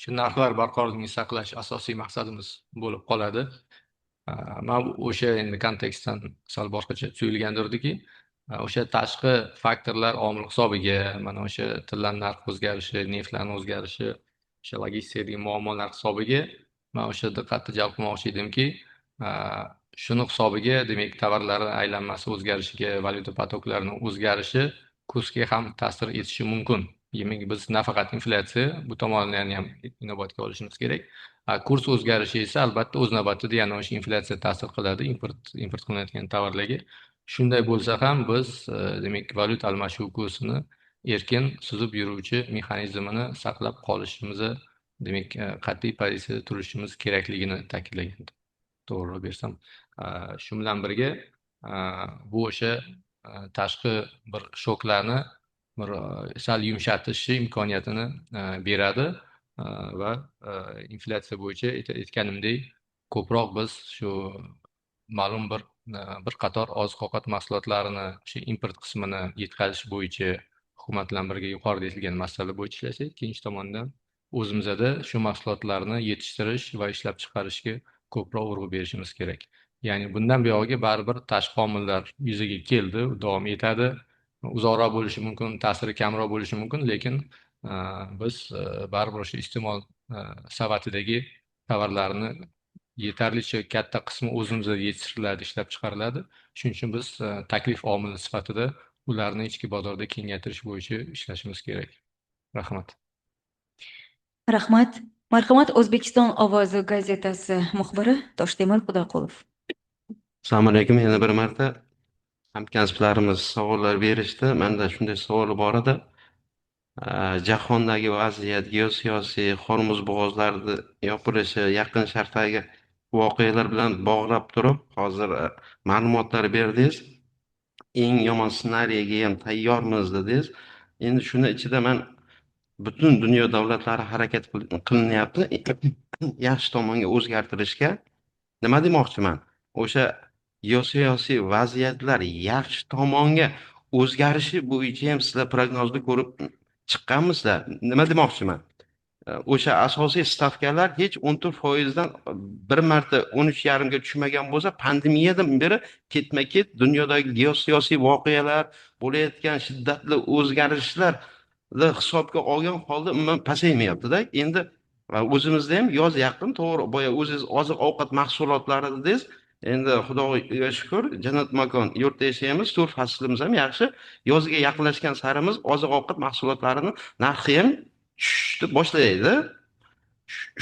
Shu narxlar barqarorligini saqlash asosiy maqsadimiz bo'lib qoladi. Man o'sha endi kontekstdan sal boshqacha tuyulgandirdiki, o'sha tashqi faktorlar omil hisobiga, mana o'sha tilla narx o'zgarishi, neftlarni o'zgarishi, o'sha logistikadagi muammolar hisobiga man o'sha diqqatni jalb qilmoqchi edimki, shuni hisobiga, demak, tovarlarni aylanmasi o'zgarishiga, valyuta potoklarining o'zgarishi kursga ham ta'sir etishi mumkin. Demak, biz nafaqat inflyatsiya, bu tomonlarni ham inobatga olishimiz kerak. Kurs o'zgarishi esa albatta o'z navbatida yana o'sha inflyatsiya ta'sir qiladi import qilinayotgan tovarlarga. Shunday bo'lsa ham biz demak, valyuta almashuv kursini erkin suzib yuruvchi mexanizmini saqlab qolishimizni, demak, qat'iy pozitsiyada turishimiz kerakligini ta'kidlagan. To'g'riroq bersam, shu bilan birga bu o'sha tashqi bir shoklarni bir sal yumshatishi imkoniyatini beradi va inflyatsiya bo'yicha aytganimdek, ko'proq biz shu ma'lum bir qator oziq-ovqat mahsulotlarini o'sha import qismini yetkazish bo'yicha hukumat bilan birga yuqorida aytilgan masala bo'yicha ishlasak, ikkinchi tomondan o'zimizda shu mahsulotlarni yetishtirish va ishlab chiqarishga ko'proq urg'u berishimiz kerak. Ya'ni bundan buyog'iga baribir tashqi omillar yuzaga keldi, davom etadi. Uzoqroq bo'lishi mumkin, ta'siri kamroq bo'lishi mumkin, lekin biz baribir o'sha iste'mol savatidagi tovarlarni yetarlicha katta qismi o'zimizda yetishtiriladi, ishlab chiqariladi. Shuning uchun biz taklif omili sifatida ularni ichki bozorda kengaytirish bo'yicha ishlashimiz kerak. Rahmat. Rahmat. Marhamat, O'zbekiston ovozi gazetasi muxbiri Toshtemir Xudoqulov. Assalomu alaykum. Yana bir marta hamkasblarimiz savollar berishdi. Menda shunday savol bor edi. Jahondagi vaziyat, geosiyosiy, Hormuz bo'g'ozlarini yopilishi, Yaqin Sharqdagi voqealar bilan bog'lab turib, hozir ma'lumotlar berdingiz. Eng yomon ssenariyga ham tayyormiz dedingiz. Endi shuni ichida man butun dunyo davlatlari harakat qilinyapti yaxshi tomonga o'zgartirishga. Nima demoqchiman? O'sha geosiyosiy vaziyatlar yaxshi tomonga o'zgarishi bo'yicha ham sizlar prognozni ko'rib chiqqanmisizlar? Nima demoqchiman? O'sha asosiy stavkalar hech 14% dan bir marta 13,5 ga tushmagan bo'lsa, pandemiyadan beri ketma-ket dunyodagi geosiyosiy voqealar, bo'layotgan shiddatli o'zgarishlar hisobga olgan holda umuman pasaymayapti-da. Endi o'zimizda ham yoz yaqin, to'g'ri, boya o'zingiz oziq-ovqat mahsulotlari dedingiz. Endi Xudoga shukur, jannat makon yurtda yashaymiz, to'rt faslimiz ham yaxshi. Yozga yaqinlashgan sarimiz oziq-ovqat mahsulotlarini narxi ham tushishni boshlaydi.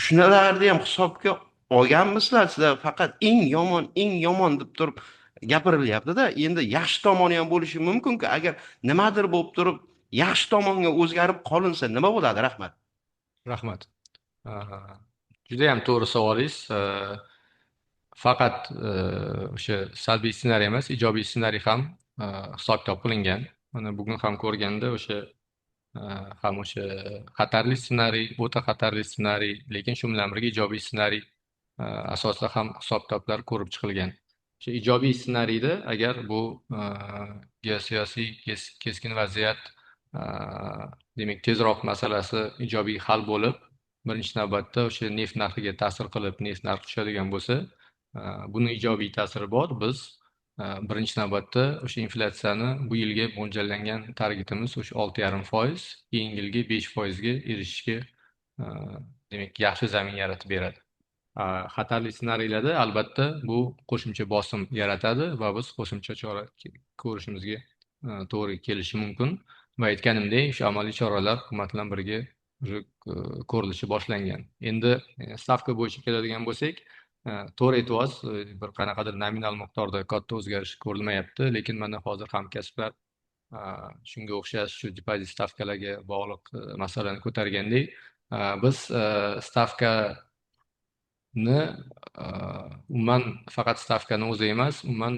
Shunalarni ham hisobga olganmisizlar? Sizlar faqat eng yomon, eng yomon deb turib gapirilyapti-da. Endi yaxshi tomoni ham bo'lishi mumkin-ku. Agar nimadir bo'lib turib yaxshi tomonga o'zgarib qolinsa nima bo'ladi? Rahmat. Rahmat. Juda ham to'g'ri savolingiz. Faqat o'sha salbiy ssenariy emas, ijobiy ssenariy ham hisob kitob qilingan. Mana bugun ham ko'rganda o'sha ham o'sha xatarli ssenariy, o'ta xatarli ssenariy, lekin shu bilan birga ijobiy ssenariy asosida ham hisob kitoblar ko'rib chiqilgan. O'sha ijobiy ssenariyda agar bu geosiyosiy keskin vaziyat, demak, tezroq masalasi ijobiy hal bo'lib, birinchi navbatda o'sha neft narxiga ta'sir qilib, neft narxi tushadigan bo'lsa, buni ijobiy ta'siri bor. Biz birinchi navbatda o'sha inflyatsiyani bu yilga mo'ljallangan targetimiz o'sha 6,5%, keyingi yilgi 5%ga erishishga, demak, yaxshi zamin yaratib beradi. Xatarli ssenariylarda albatta bu qo'shimcha bosim yaratadi va biz qo'shimcha chora ko'rishimizga to'g'ri kelishi mumkin. Va aytganimdek, o'sha amaliy choralar hukumat bilan birga уже ko'rilishi boshlangan. Endi stavka bo'yicha keladigan bo'lsak, to'g'ri aytyapsiz, bir qanaqadir nominal miqdorda katta o'zgarish ko'rilmayapti, lekin mana hozir hamkasblar shunga o'xshash shu depozit stavkalariga bog'liq masalani ko'targandek, biz stavkani, umuman faqat stavkani o'zi emas, umuman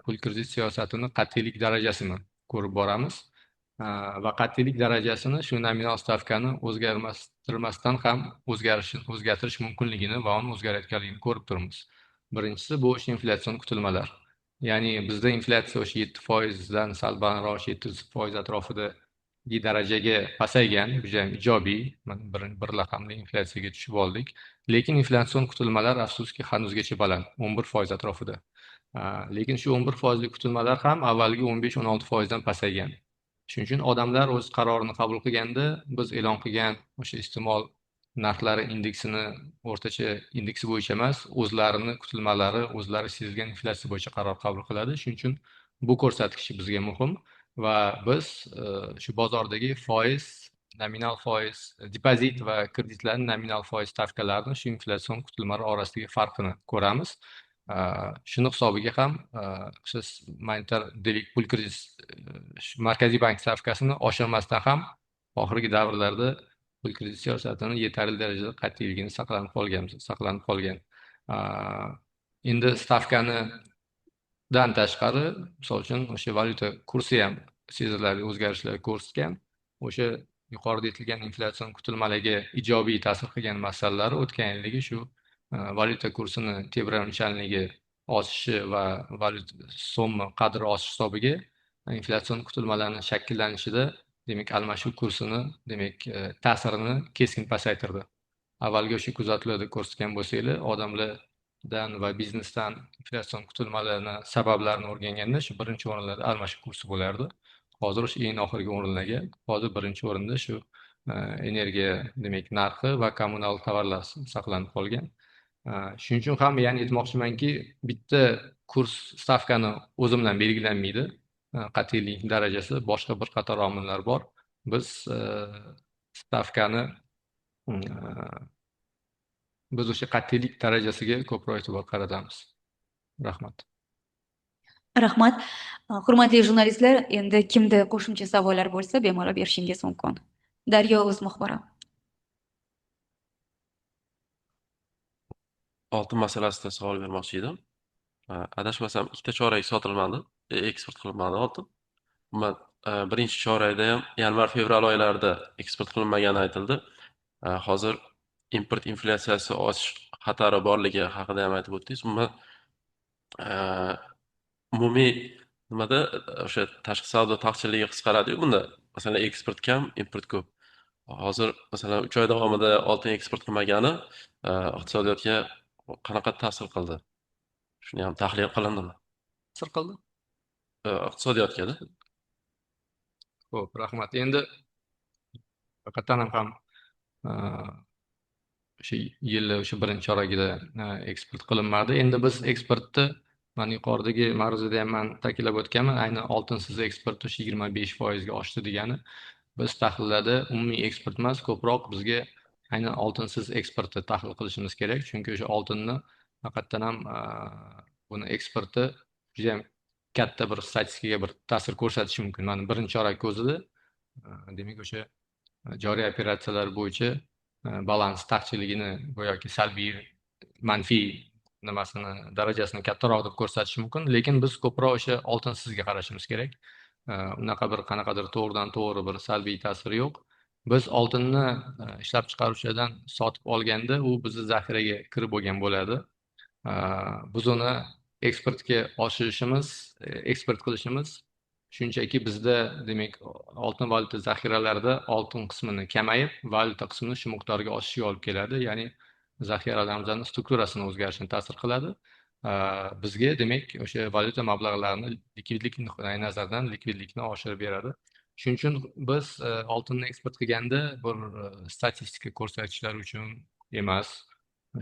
pul kredit siyosatini qat'iylik darajasini ko'rib boramiz. Va qat'iylik darajasini shu nominal stavkani o'zgartirmasdan ham o'zgartirish mumkinligini va uni o'zgarayotganligini ko'rib turibmiz. Birinchisi bu o'sha inflyatsion kutilmalar. Ya'ni bizda inflyatsiya o'sha 7%dan sal balandroq, 7% atrofidagi darajaga pasaygan, bu ham ijobiy, mana bir raqamli inflyatsiyaga tushib oldik. Lekin inflyatsion kutilmalar afsuski hanuzgacha baland, 11% atrofida. Lekin shu 11%lik kutilmalar ham avvalgi 15-16%dan pasaygan. Shuning uchun odamlar o'z qarorini qabul qilganda biz e'lon qilgan o'sha iste'mol narxlari indeksini o'rtacha indeksi bo'yicha emas, o'zlarini kutilmalari, o'zlari sezgan inflyatsiya bo'yicha qaror qabul qiladi. Shuning uchun bu ko'rsatkich bizga muhim va biz shu bozordagi foiz, nominal foiz, depozit va kreditlarning nominal foiz stavkalarini shu inflyatsion kutilmalar orasidagi farqini ko'ramiz. Shuni hisobiga ham o'sha monetar pul kredit Markaziy bank stavkasini oshirmasdan ham oxirgi davrlarda pul kredit siyosatini yetarli darajada qat'iyligini saqlanib qolgan. Endi stavkanidan tashqari, misol uchun, o'sha valyuta kursi ham sezilarli o'zgarishlar ko'rsatgan. O'sha yuqorida aytilgan inflyatsion kutilmalarga ijobiy ta'sir qilgan masalalar o'tgan yildagi shu valyuta kursini tebranuvchanligi oshishi va valyuta so'mni qadri oshishi hisobiga inflyatsion kutilmalarni shakllanishida, demak, almashuv kursini, demak, ta'sirini keskin pasaytirdi. Avvalgi o'sha kuzatuvlarda ko'rsatgan bo'lsanglar, odamlardan va biznesdan inflyatsion kutilmalarni sabablarini o'rganganda shu birinchi o'rinlarda almashuv kursi bo'lardi. Hozir o'sha eng oxirgi o'rinlarga, hozir birinchi o'rinda shu energiya, demak, narxi va kommunal tovarlar saqlanib qolgan. Shuning uchun ham, ya'ni aytmoqchimanki, bitta kurs stavkani o'zi bilan belgilanmaydi. Qat'iylik darajasi, boshqa bir qator omillar bor. Biz stavkani, biz o'sha qat'iylik darajasiga ko'proq e'tibor qaratamiz. Rahmat. Rahmat. Hurmatli jurnalistlar, endi kimda qo'shimcha savollar bo'lsa, bemalol berishingiz mumkin. Daryo o'z muxbiri. Oltin masalasida savol bermoqchi edim. Adashmasam ikkita chorak sotilmadi, eksport qilinmadi oltin. Umuman birinchi chorakda ham yanvar, fevral oylarida eksport qilinmagani aytildi. Hozir import inflyatsiyasi oshish xatari borligi haqida ham aytib o'tdingiz. Umuman umumiy nimada o'sha tashqi savdo taqchilligi qisqaradi-yu bunda. Masalan, eksport kam, import ko'p. Hozir masalan 3 oy davomida oltin eksport qilmagani iqtisodiyotga qanaqa ta'sir qildi? Shuni ham tahlil qilindimi? Ta'sir qildi? Iqtisodiyotga-da. Xo'p, rahmat. Endi haqiqatan ham o'sha yil o'sha birinchi choragida eksport qilinmadi. Endi biz eksportni, mana yuqoridagi ma'ruzada ham man ta'kidlab o'tganman, aynan oltinsiz eksport o'sha 25% ga oshdi degani. Biz tahlillarda umumiy eksport emas, ko'proq bizga aynan oltinsiz eksportni tahlil qilishimiz kerak, chunki o'sha oltinni haqiqatdan ham buni eksporti juda ham katta bir statistikaga bir ta'sir ko'rsatishi mumkin. Mana birinchi chorak o'zida, demak, o'sha joriy operatsiyalar bo'yicha balans taqchilligini yoki salbiy, manfiy Nimasini, darajasini kattaroq deb ko'rsatish mumkin, lekin biz ko'proq o'sha oltinsizga qarashimiz kerak. Unaqa bir qanaqadir to'g'ridan to'g'ri bir salbiy ta'siri yo'q. Biz oltinni ishlab chiqaruvchilardan sotib olganda, u bizni zaxiraga kirib bo'lgan bo'ladi. Biz uni eksportga oshirishimiz, eksport qilishimiz shunchaki bizda, demak, oltin valyuta zaxiralarida oltin qismini kamayib, valyuta qismini shu miqdorga oshishiga olib keladi, ya'ni zaxiralarimizni strukturasini o'zgarishini ta'sir qiladi. Bizga, demak, o'sha valyuta mablag'larini likvidlik nuqtai nazaridan likvidlikni oshirib beradi. Shuning uchun biz oltinni eksport qilganda bir statistika ko'rsatkichlari uchun emas,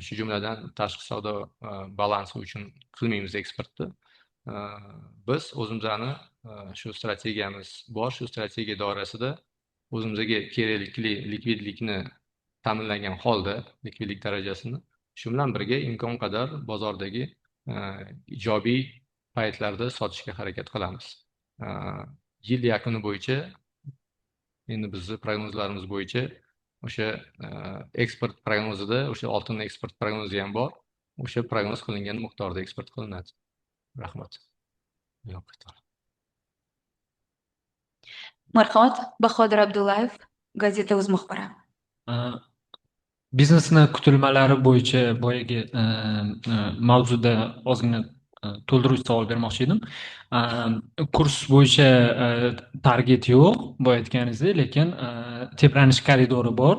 shu jumladan tashqi savdo balansi uchun qilmaymiz eksportni. Biz o'zimizni shu strategiyamiz bor, shu strategiya doirasida o'zimizga kerakli likvidlikni ta'minlagan holda, likvidlik darajasini, shu bilan birga imkon qadar bozordagi ijobiy paytlarda sotishga harakat qilamiz. Yil yakuni bo'yicha endi bizni prognozlarimiz bo'yicha o'sha eksport prognozida, o'sha oltin eksport prognozi ham bor, o'sha prognoz qilingan miqdorda eksport qilinadi. Rahmat. Yo'q. Marhamat, Bahodir Abdullayev, Gazeta uz muxbiri. Biznesni kutilmalari bo'yicha boyagi mavzuda ozgina to'ldiruvchi savol bermoqchi edim. Kurs bo'yicha target yo'q, boya aytganingizdek, lekin tebranish koridori bor.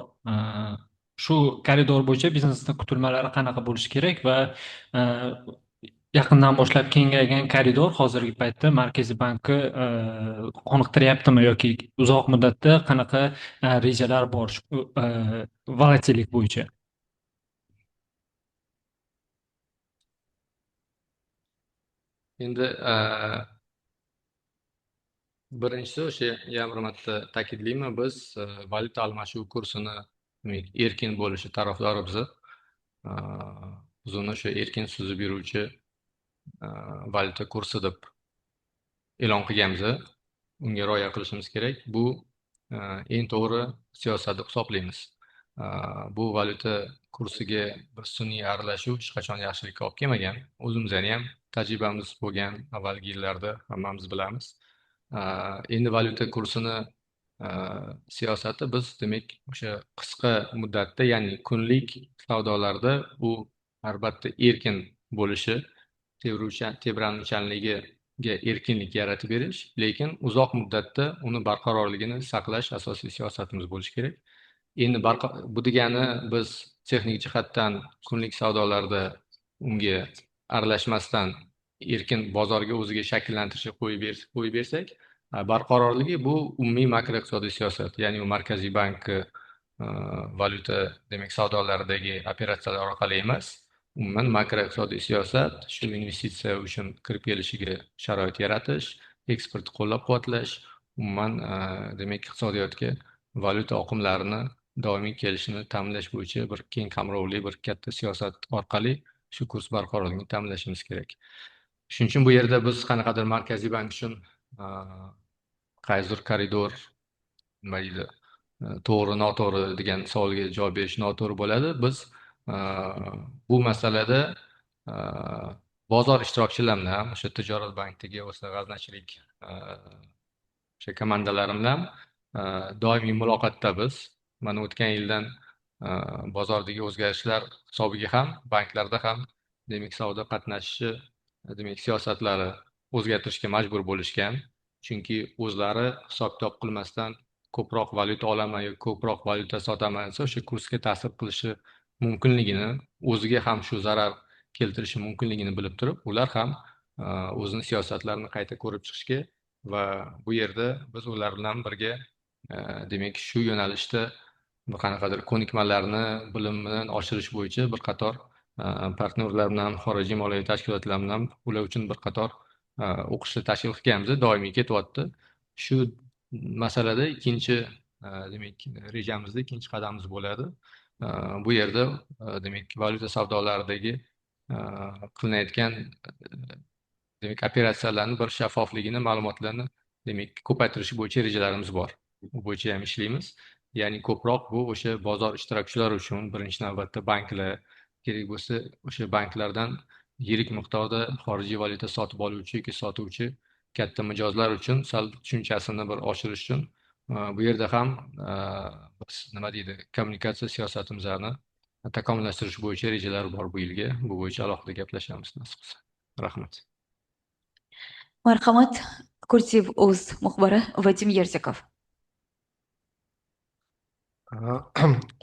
Shu koridor bo'yicha biznesni kutilmalari qanaqa bo'lishi kerak va yaqindan boshlab kengaygan koridor hozirgi paytda Markaziy bankni qoniqtiryaptimi yoki uzoq muddatda qanaqa rejalar bor shu volatillik bo'yicha? Endi birinchisi, o'sha yana bir marta ta'kidlayman, biz valyuta almashuv kursini, demak, erkin bo'lishi tarafdorimiz. Biz uni o'sha erkin suzib yuruvchi valyuta kursi deb e'lon qilganmiz, unga rioya qilishimiz kerak. Bu eng to'g'ri siyosat deb hisoblaymiz. Bu valyuta kursiga bir sun'iy aralashuv hech qachon yaxshilikka olib kelmagan. O'zimizni ham tajribamiz bo'lgan avvalgi yillarda, hammamiz bilamiz. Endi valyuta kursini siyosati biz, demak, o'sha qisqa muddatda, ya'ni kunlik savdolarda u albatta erkin bo'lishi, tebranuvchanligiga erkinlik yaratib berish, lekin uzoq muddatda uni barqarorligini saqlash asosiy siyosatimiz bo'lishi kerak. Endi bu degani biz texnik jihatdan kunlik savdolarda unga aralashmasdan erkin bozorga o'ziga shakllantirishga qo'yib bersak, barqarorligi bu umumiy makroiqtisodiy siyosat, ya'ni u Markaziy bank valyuta, demak, savdolaridagi operatsiyalar orqali emas, umuman makroiqtisodiy siyosat, shu investitsiya uchun kirib kelishiga sharoit yaratish, eksportni qo'llab-quvvatlash, umuman, demak, iqtisodiyotga valyuta oqimlarini doimiy kelishini ta'minlash bo'yicha bir keng qamrovli bir katta siyosat orqali shu kurs barqarorligini ta'minlashimiz kerak. Shuning uchun bu yerda biz qanaqadir Markaziy bank uchun qaysidir koridor, nima deydi, to'g'ri, noto'g'ri degan savolga javob berish noto'g'ri bo'ladi. Biz bu masalada bozor ishtirokchilari bilan, o'sha Tijorat bankidagi, o'sha g'aznachilik o'sha komandalari bilan doimiy muloqotda biz. Mana o'tgan yildan bozordagi o'zgarishlar hisobiga ham banklarda ham, demak, savdo qatnashishi, demak, siyosatlari o'zgartirishga majbur bo'lishgan, chunki o'zlari hisob kitob qilmasdan ko'proq valyuta olaman yoki ko'proq valyuta sotaman desa, o'sha kursga ta'sir qilishi mumkinligini, o'ziga ham shu zarar keltirishi mumkinligini bilib turib, ular ham o'zini siyosatlarini qayta ko'rib chiqishga va bu yerda biz ular bilan birga, demak, shu yo'nalishda bir qanaqadir ko'nikmalarni, bilimini oshirish bo'yicha bir qator partnyorlar bilan, xorijiy moliyaviy tashkilotlar bilan ular uchun bir qator o'qishlar tashkil qilganmiz, doimiy ketyapti. Shu masalada ikkinchi, demak, rejamizda ikkinchi qadamimiz bo'ladi. Bu yerda, demak, valyuta savdolaridagi qilinayotgan, demak, operatsiyalarni bir shaffofligini, ma'lumotlarni, demak, ko'paytirish bo'yicha rejalarimiz bor. U bo'yicha ham ishlaymiz. Ya'ni ko'proq bu o'sha bozor ishtirokchilari uchun, birinchi navbatda banklarga Kerak bo'lsa, o'sha banklardan yirik miqdorda xorijiy valyuta sotib oluvchi yoki sotuvchi katta mijozlar uchun sal tushunchasini bir oshirish uchun bu yerda ham biz, nima deydi, kommunikatsiya siyosatimizni takomillashtirish bo'yicha rejalar bor bu yilga. Bu bo'yicha alohida gaplashamiz, nasib qilsa. Rahmat. Marhamat, Kurtiv Uz muxbiri Vadim Yersikov.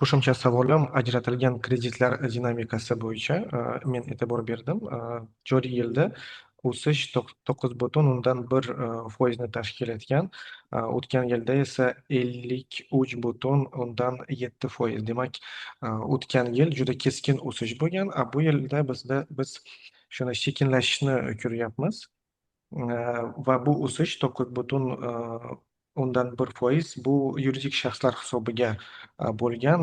Qo'shimcha savolim ajratilgan kreditlar dinamikasi bo'yicha. Men e'tibor berdim, joriy yilda o'sish 9,1 foizni tashkil etgan, o'tgan yilda esa 53,7%. Demak, o'tgan yil juda keskin o'sish bo'lgan, a bu yilda bizda biz shuni sekinlashishni ko'ryapmiz va bu o'sish 9,1% bu yuridik shaxslar hisobiga bo'lgan,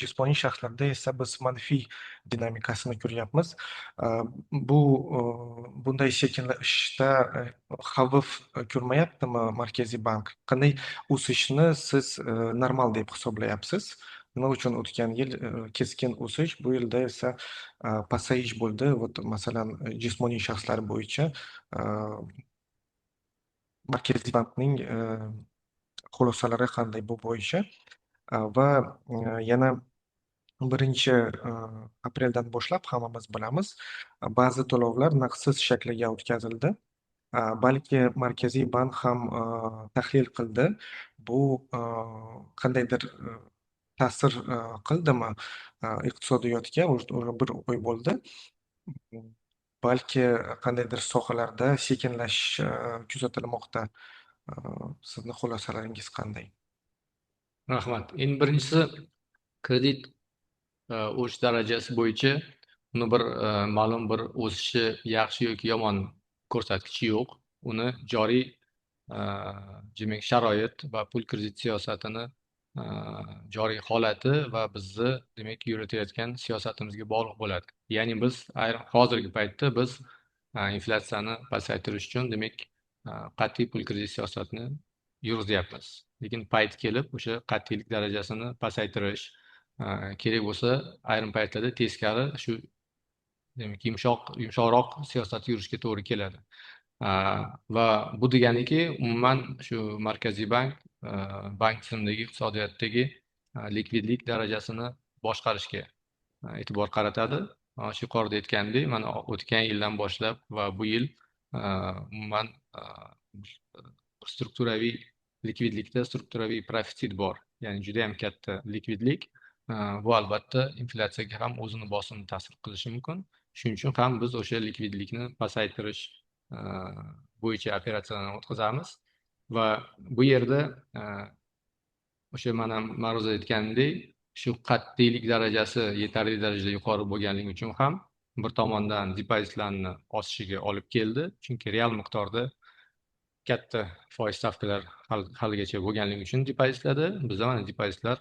jismoniy shaxslarda esa biz manfiy dinamikasini ko'ryapmiz. Bu bunday sekinlashishda xavf ko'rmayaptimi Markaziy bank? Qanday o'sishni siz normal deb hisoblayapsiz? Nima uchun o'tgan yil keskin o'sish, bu yilda esa pasayish bo'ldi? Вот, masalan, jismoniy shaxslar bo'yicha Markaziy bankning xulosalari qanday bu bo'yicha? Va yana 1-apreldan boshlab, hammamiz bilamiz, ba'zi to'lovlar naqdsiz shakliga o'tkazildi. Balki Markaziy bank ham tahlil qildi, bu qandaydir ta'sir qildimi iqtisodiyotga? Уже bir oy bo'ldi, balki qandaydir sohalarda sekinlashish kuzatilmoqda. Sizni xulosalaringiz qanday? Rahmat. Endi birinchisi, kredit o'sish darajasi bo'yicha uni bir ma'lum bir o'sishi yaxshi yoki yomon ko'rsatkichi yo'q. Uni joriy, demak, sharoit va pul kredit siyosatini joriy holati va bizni, demak, yuritayotgan siyosatimizga bog'liq bo'ladi. Ya'ni biz ayrim hozirgi paytda biz inflyatsiyani pasaytirish uchun, demak, qat'iy pul kredit siyosatini yurgizyapmiz. Lekin payt kelib o'sha qat'iylik darajasini pasaytirish kerak bo'lsa, ayrim paytlarda teskari, shu, demak, yumshoqroq siyosat yurishga to'g'ri keladi. Va bu deganiki, umuman shu Markaziy bank bank tizimidagi, iqtisodiyotdagi likvidlik darajasini boshqarishga e'tibor qaratadi. Shu yuqorida aytganimdek, mana o'tgan yildan boshlab va bu yil umuman strukturaviy likvidlikda strukturaviy profitsit bor, ya'ni juda yam katta likvidlik. Bu albatta inflyatsiyaga ham o'zini bosimini ta'sir qilishi mumkin. Shuning uchun ham biz o'sha likvidlikni pasaytirish bo'yicha operatsiyalarni o'tkazamiz va bu yerda o'sha mana ma'ruzada aytganimdek, shu qat'iylik darajasi yetarli darajada yuqori bo'lganligi uchun ham bir tomondan depozitlarni oshishiga olib keldi, chunki real miqdorda katta foiz stavkalar haligacha bo'lganligi uchun depozitlarda bizda mana depozitlar,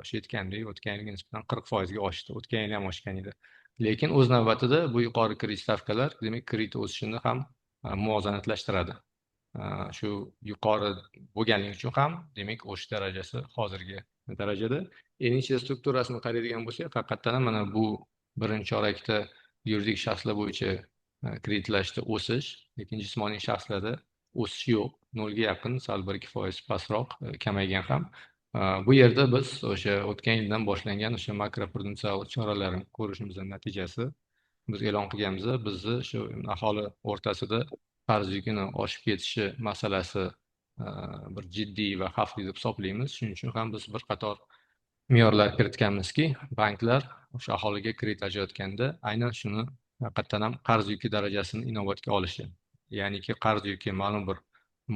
o'sha aytganimdek, o'tgan yilga nisbatan 40%ga oshdi, o'tgan yil ham oshgan edi. Lekin o'z navbatida bu yuqori kredit stavkalar, demak, kredit o'sishini ham muvozanatlashtiradi. Shu yuqori bo'lganligi uchun ham, demak, o'sish darajasi hozirgi darajada. Endi ichida strukturasini qaraydigan bo'lsak, haqiqatdan ham mana bu birinchi chorakda yuridik shaxslar bo'yicha kreditlashda o'sish, lekin jismoniy shaxslarda o'sish yo'q, nolga yaqin, sal 1-2% pastroq, kamaygan ham. Bu yerda biz o'sha o'tgan yildan boshlangan o'sha makroprudensial choralarni ko'rishimizning natijasi. Biz e'lon qilganmiz, bizni shu aholi o'rtasida qarz yukini oshib ketishi masalasi bir jiddiy va xavfli deb hisoblaymiz. Shuning uchun ham biz bir qator me'yorlar kiritganmizki, banklar o'sha aholiga kredit ajratganda aynan shuni haqiqatdan ham qarz yuki darajasini inobatga olishi, ya'niki qarz yuki ma'lum bir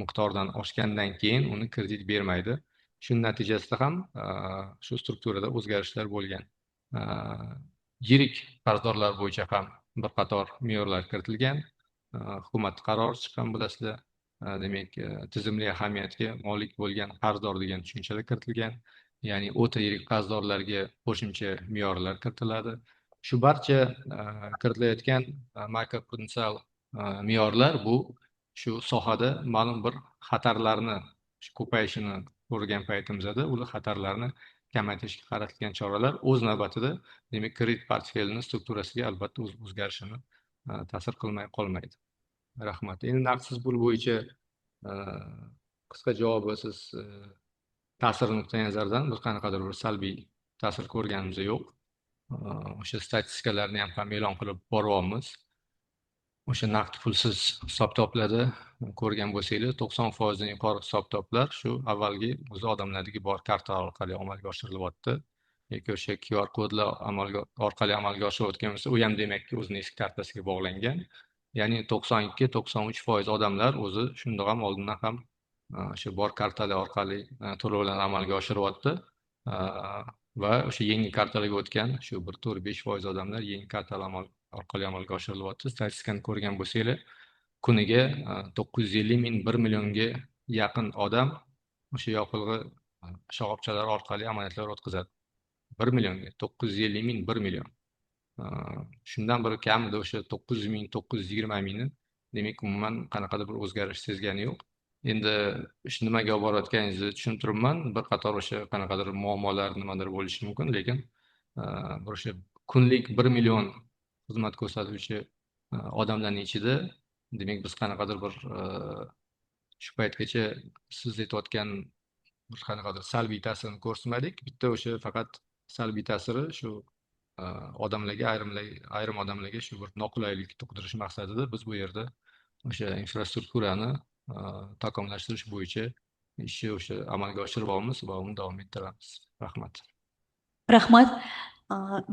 miqdordan oshgandan keyin uni kredit bermaydi. Shuning natijasida ham shu strukturada o'zgarishlar bo'lgan. Yirik qarzdorlar bo'yicha ham bir qator me'yorlar kiritilgan. Hukumat qarori chiqqan, bilasizlar. Demak, tizimli ahamiyatga molik bo'lgan qarzdor degan tushunchalar kiritilgan, ya'ni o'ta yirik qarzdorlarga qo'shimcha me'yorlar kiritiladi. Shu barcha kiritilayotgan makroprudensial me'yorlar bu shu sohada ma'lum bir xatarlarni ko'payishini ko'rgan paytimizda ular xatarlarni kamaytirishga qaratilgan choralar o'z navbatida, demak, kredit portfelini strukturasiga albatta o'zgarishini ta'sir qilmay qolmaydi. Rahmat. Endi naqdsiz pul bo'yicha qisqa javobi, siz ta'sir nuqtai nazaridan biz qanaqadir bir salbiy ta'sir ko'rganimiz yo'q. O'sha statistikalarni ham e'lon qilib boryapmiz. O'sha naqd pulsiz hisob kitoblarda ko'rgan bo'lsanglar, 90%dan yuqori hisob kitoblar shu avvalgi o'zi odamlardagi bor kartalar orqali amalga oshirilyapti yoki o'sha QR kodlar amalga orqali amalga oshirilayotgan bo'lsa, u ham, demakki, o'zini eski kartasiga bog'langan. Ya'ni 92-93% odamlar o'zi shundoq ham oldindan ham o'sha bor kartalar orqali to'lovlarni amalga oshiryapti va o'sha yangi kartalarga o'tgan shu 1,4-5% odamlar yangi kartalar orqali amalga oshirilyapti. Statistikani ko'rgan bo'lsanglar, kuniga 950 000, 1 millionga yaqin odam o'sha yoqilg'i shoxobchalari orqali amaliyotlar o'tkazadi. 1 millionga, 950 000, 1 million. Shundan bir kamida o'sha 900 000, 920 mingni, demak, umuman qanaqadir bir o'zgarish sezgani yo'q. Endi shu nimaga olib borayotganingizni tushunib turibman. Bir qator o'sha qanaqadir muammolar, nimadir bo'lishi mumkin, lekin bir o'sha kunlik 1 million xizmat ko'rsatuvchi odamlarning ichida, demak, biz qanaqadir bir shu paytgacha siz aytayotgan bir qanaqadir salbiy ta'sirini ko'rsatmadik. Bitta o'sha faqat salbiy ta'siri shu odamlarga, ayrimlar, ayrim odamlarga shu bir noqulaylik tug'dirish maqsadida biz bu yerda o'sha infrastrukturani takomillashtirish bo'yicha ishni o'sha amalga oshiryapmiz va uni davom ettiramiz. Rahmat. Rahmat.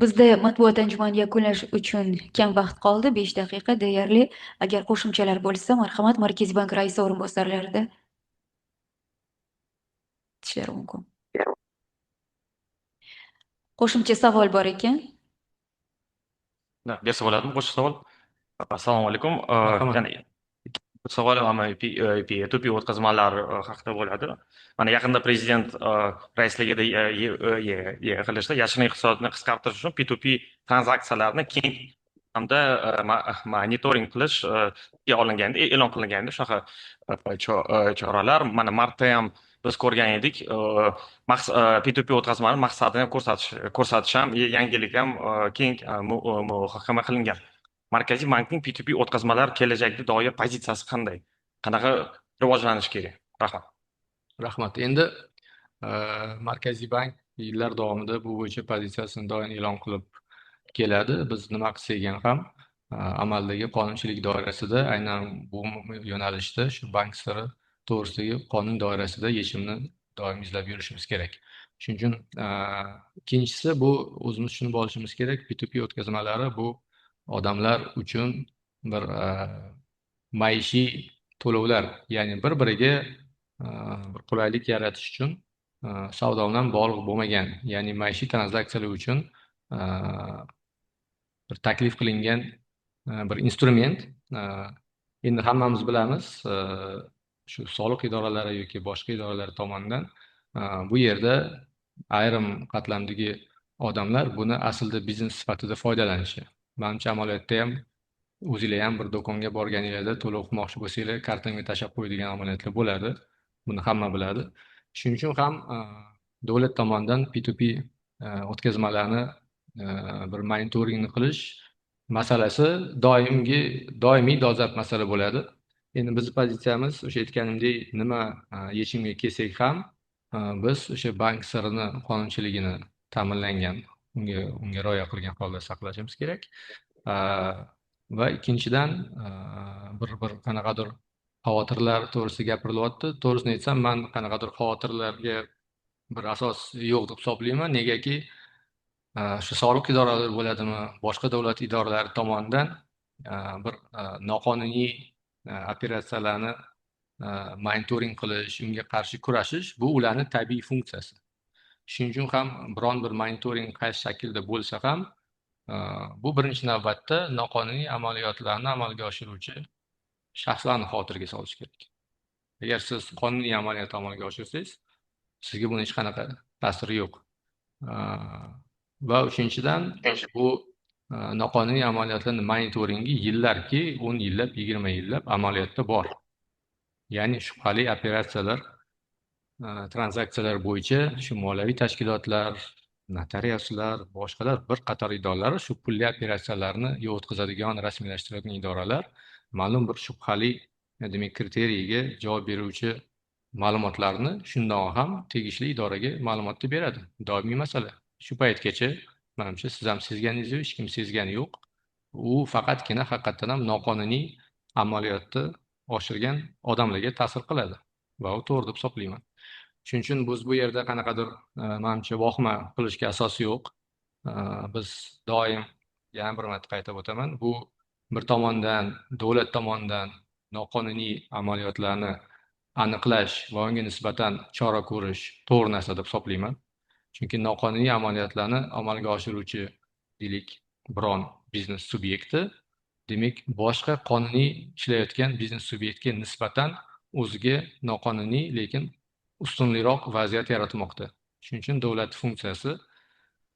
Bizda matbuot anjumanini yakunlash uchun kam vaqt qoldi, 5 daqiqa deyarli. Agar qo'shimchalar bo'lsa, marhamat, Markaziy bank raisi o'rinbosarlarida aytishlari mumkin. Qo'shimcha savol bor ekan. Да, bersa bo'ladimi qo'shimcha savol? Assalomu alaykum. Marhamat. Yana savolim P2P o'tkazmalar haqida bo'ladi. Mana yaqinda prezident raisligida yig'ilishda yashirin iqtisodni qisqartirish uchun P2P tranzaksiyalarni keng hamda monitoring qilish olingandi, e'lon qilingandi shunaqa choralar. Mana martda ham biz ko'rgan edik, P2P o'tkazmani maqsadini ham ko'rsatish ham, yangilik ham keng muhokama qilingan. Markaziy bankning P2P o'tkazmalar kelajakda doir pozitsiyasi qanday? Qanaqa rivojlanishi kerak? Rahmat. Rahmat. Endi Markaziy bank yillar davomida bu bo'yicha pozitsiyasini doim e'lon qilib keladi. Biz nima qilsak ham, amaldagi qonunchilik doirasida, aynan bu yo'nalishda shu bank siri to'g'risidagi qonun doirasida yechimni doim izlab yurishimiz kerak. Shuning uchun ikkinchisi, bu o'zimiz tushunib olishimiz kerak, P2P o'tkazmalari bu odamlar uchun bir maishiy to'lovlar, ya'ni bir biriga bir qulaylik yaratish uchun, savdo bilan bog'liq bo'lmagan, ya'ni maishiy tranzaksiyalar uchun bir taklif qilingan bir instrument. Endi hammamiz bilamiz, shu soliq idoralari yoki boshqa idoralar tomonidan bu yerda ayrim qatlamdagi odamlar buni aslida biznes sifatida foydalanishi. Manimcha, amaliyotda ham o'zinglar ham bir do'konga borganinglarda to'lov qilmoqchi bo'lsanglar, kartangga tashlab qo'yadigan amaliyotlar bo'ladi. Buni hamma biladi. Shuning uchun ham davlat tomonidan P2P o'tkazmalarni bir monitoringni qilish masalasi doimgi, doimiy dolzarb masala bo'ladi. Endi bizni pozitsiyamiz, o'sha aytganimdek, nima yechimga kelsak ham, biz o'sha bank sirini qonunchiligini ta'minlangan, unga rioya qilgan holda saqlashimiz kerak. Va ikkinchidan, bir qanaqadir xavotirlar to'g'risida gapirilyapti. To'g'risini aytsam, man qanaqadir xavotirlarga bir asos yo'q deb hisoblayman. Negaki shu soliq idoralari bo'ladimi, boshqa davlat idoralari tomonidan bir noqonuniy operatsiyalarni monitoring qilish, unga qarshi kurashish bu ularni tabiiy funksiyasi. Shuning uchun ham biron bir monitoring qaysi shaklda bo'lsa ham, bu birinchi navbatda noqonuniy amaliyotlarni amalga oshiruvchi shaxslarni xavotirga solish kerak. Agar siz qonuniy amaliyot amalga oshirsangiz, sizga buni hech qanaqa ta'siri yo'q. Va uchinchidan, bu noqonuniy amaliyotlarni monitoringi yillarki, 10 yillab, 20 yillab amaliyotda bor. Ya'ni shubhali operatsiyalar Tranzaksiyalar bo'yicha shu moliyaviy tashkilotlar, notariuslar, boshqalar, bir qator idoralar, shu pulli operatsiyalarni o'tkazadigan, rasmiylashtiradigan idoralar ma'lum bir shubhali, demak, kriteriyaga javob beruvchi ma'lumotlarni shundoq ham tegishli idoraga ma'lumotni beradi. Doimiy masala. Shu paytgacha, manimcha, siz ham sezganingiz yo'q, hech kim sezgani yo'q. U faqatgina haqiqatdan ham noqonuniy amaliyotni oshirgan odamlarga ta'sir qiladi va u to'g'ri deb hisoblayman. Shuning uchun biz bu yerda qanaqadir, manimcha, vohima qilishga asos yo'q. Biz doim, yana bir marta qaytarib o'taman, bu bir tomondan davlat tomonidan noqonuniy amaliyotlarni aniqlash va unga nisbatan chora ko'rish to'g'ri narsa deb hisoblayman. Chunki noqonuniy amaliyotlarni amalga oshiruvchi, deylik, biron biznes subyekti, demak, boshqa qonuniy ishlayotgan biznes subyektga nisbatan o'ziga noqonuniy, lekin ustunliroq vaziyat yaratmoqda. Shuning uchun davlat funksiyasi,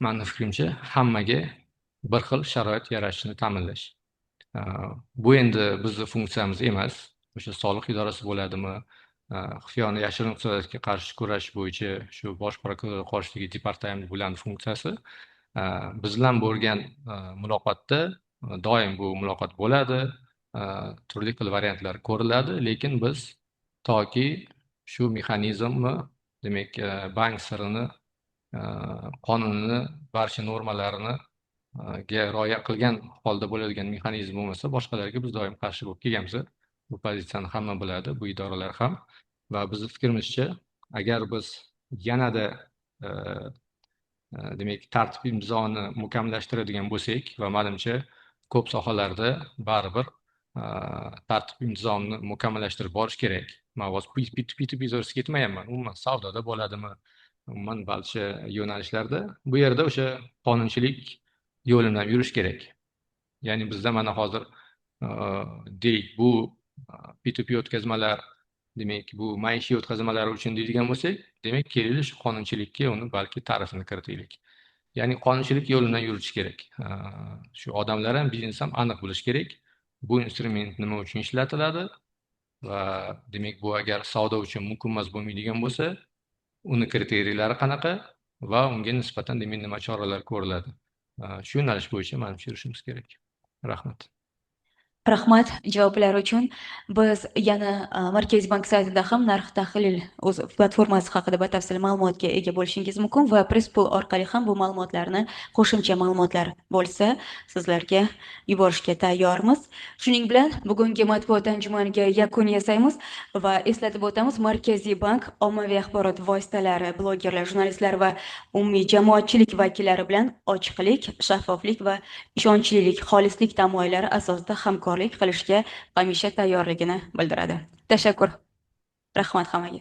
mani fikrimcha, hammaga bir xil sharoit yaratishni ta'minlash. Bu endi bizni funksiyamiz emas. O'sha soliq idorasi bo'ladimi, xufiyona yashirin iqtisodiyotga qarshi kurash bo'yicha shu Bosh prokuratura qoshidagi departament, bularni funksiyasi. Biz bilan bo'lgan muloqotda, doim bu muloqot bo'ladi, turli xil variantlar ko'riladi, lekin biz toki shu mexanizmni, demak, bank sirini qonunini barcha normalarini ga rioya qilgan holda bo'ladigan mexanizm bo'lmasa, boshqalarga biz doim qarshi bo'lib kelganmiz. Bu pozitsiyani hamma biladi, bu idoralar ham. Va bizni fikrimizcha, agar biz yanada, demak, tartib intizomni mukammallashtiradigan bo'lsak, va manimcha, ko'p sohalarda baribir tartib intizomni mukammallashtirib borish kerak. Man hozir P2P to'g'risida ketmayapman, umuman savdoda bo'ladimi, umuman barcha yo'nalishlarda bu yerda o'sha qonunchilik yo'li bilan yurish kerak. Ya'ni bizda mana hozir, deylik, bu P2P o'tkazmalar, demak, bu maishiy o'tkazmalar uchun deydigan bo'lsak, demak, kelinglar, shu qonunchilikka uni balki ta'rifini kiritaylik. Ya'ni qonunchilik yo'li bilan yuritish kerak. Shu odamlar ham, biznes ham aniq bilishi kerak, bu instrument nima uchun ishlatiladi va, demak, bu agar savdo uchun mumkin emas bo'lmaydigan bo'lsa, uni kriteriylari qanaqa va unga nisbatan, demak, nima choralar ko'riladi. Shu yo'nalish bo'yicha, manimcha, yurishimiz kerak. Rahmat. Rahmat javoblar uchun. Biz yana Markaziy bank saytida ham narx tahlil o'z platformasi haqida batafsil ma'lumotga ega bo'lishingiz mumkin va Presspul orqali ham bu ma'lumotlarni, qo'shimcha ma'lumotlar bo'lsa, sizlarga yuborishga tayyormiz. Shuning bilan bugungi matbuot anjumaniga yakun yasaymiz va eslatib o'tamiz, Markaziy bank ommaviy axborot vositalari, blogerlar, jurnalistlar va umumiy jamoatchilik vakillari bilan ochiqlik, shaffoflik va ishonchlilik, xolislik tamoyillari asosida hamkorlik qilishga hamisha tayyorligini bildiradi. Tashakkur. Rahmat hammaga.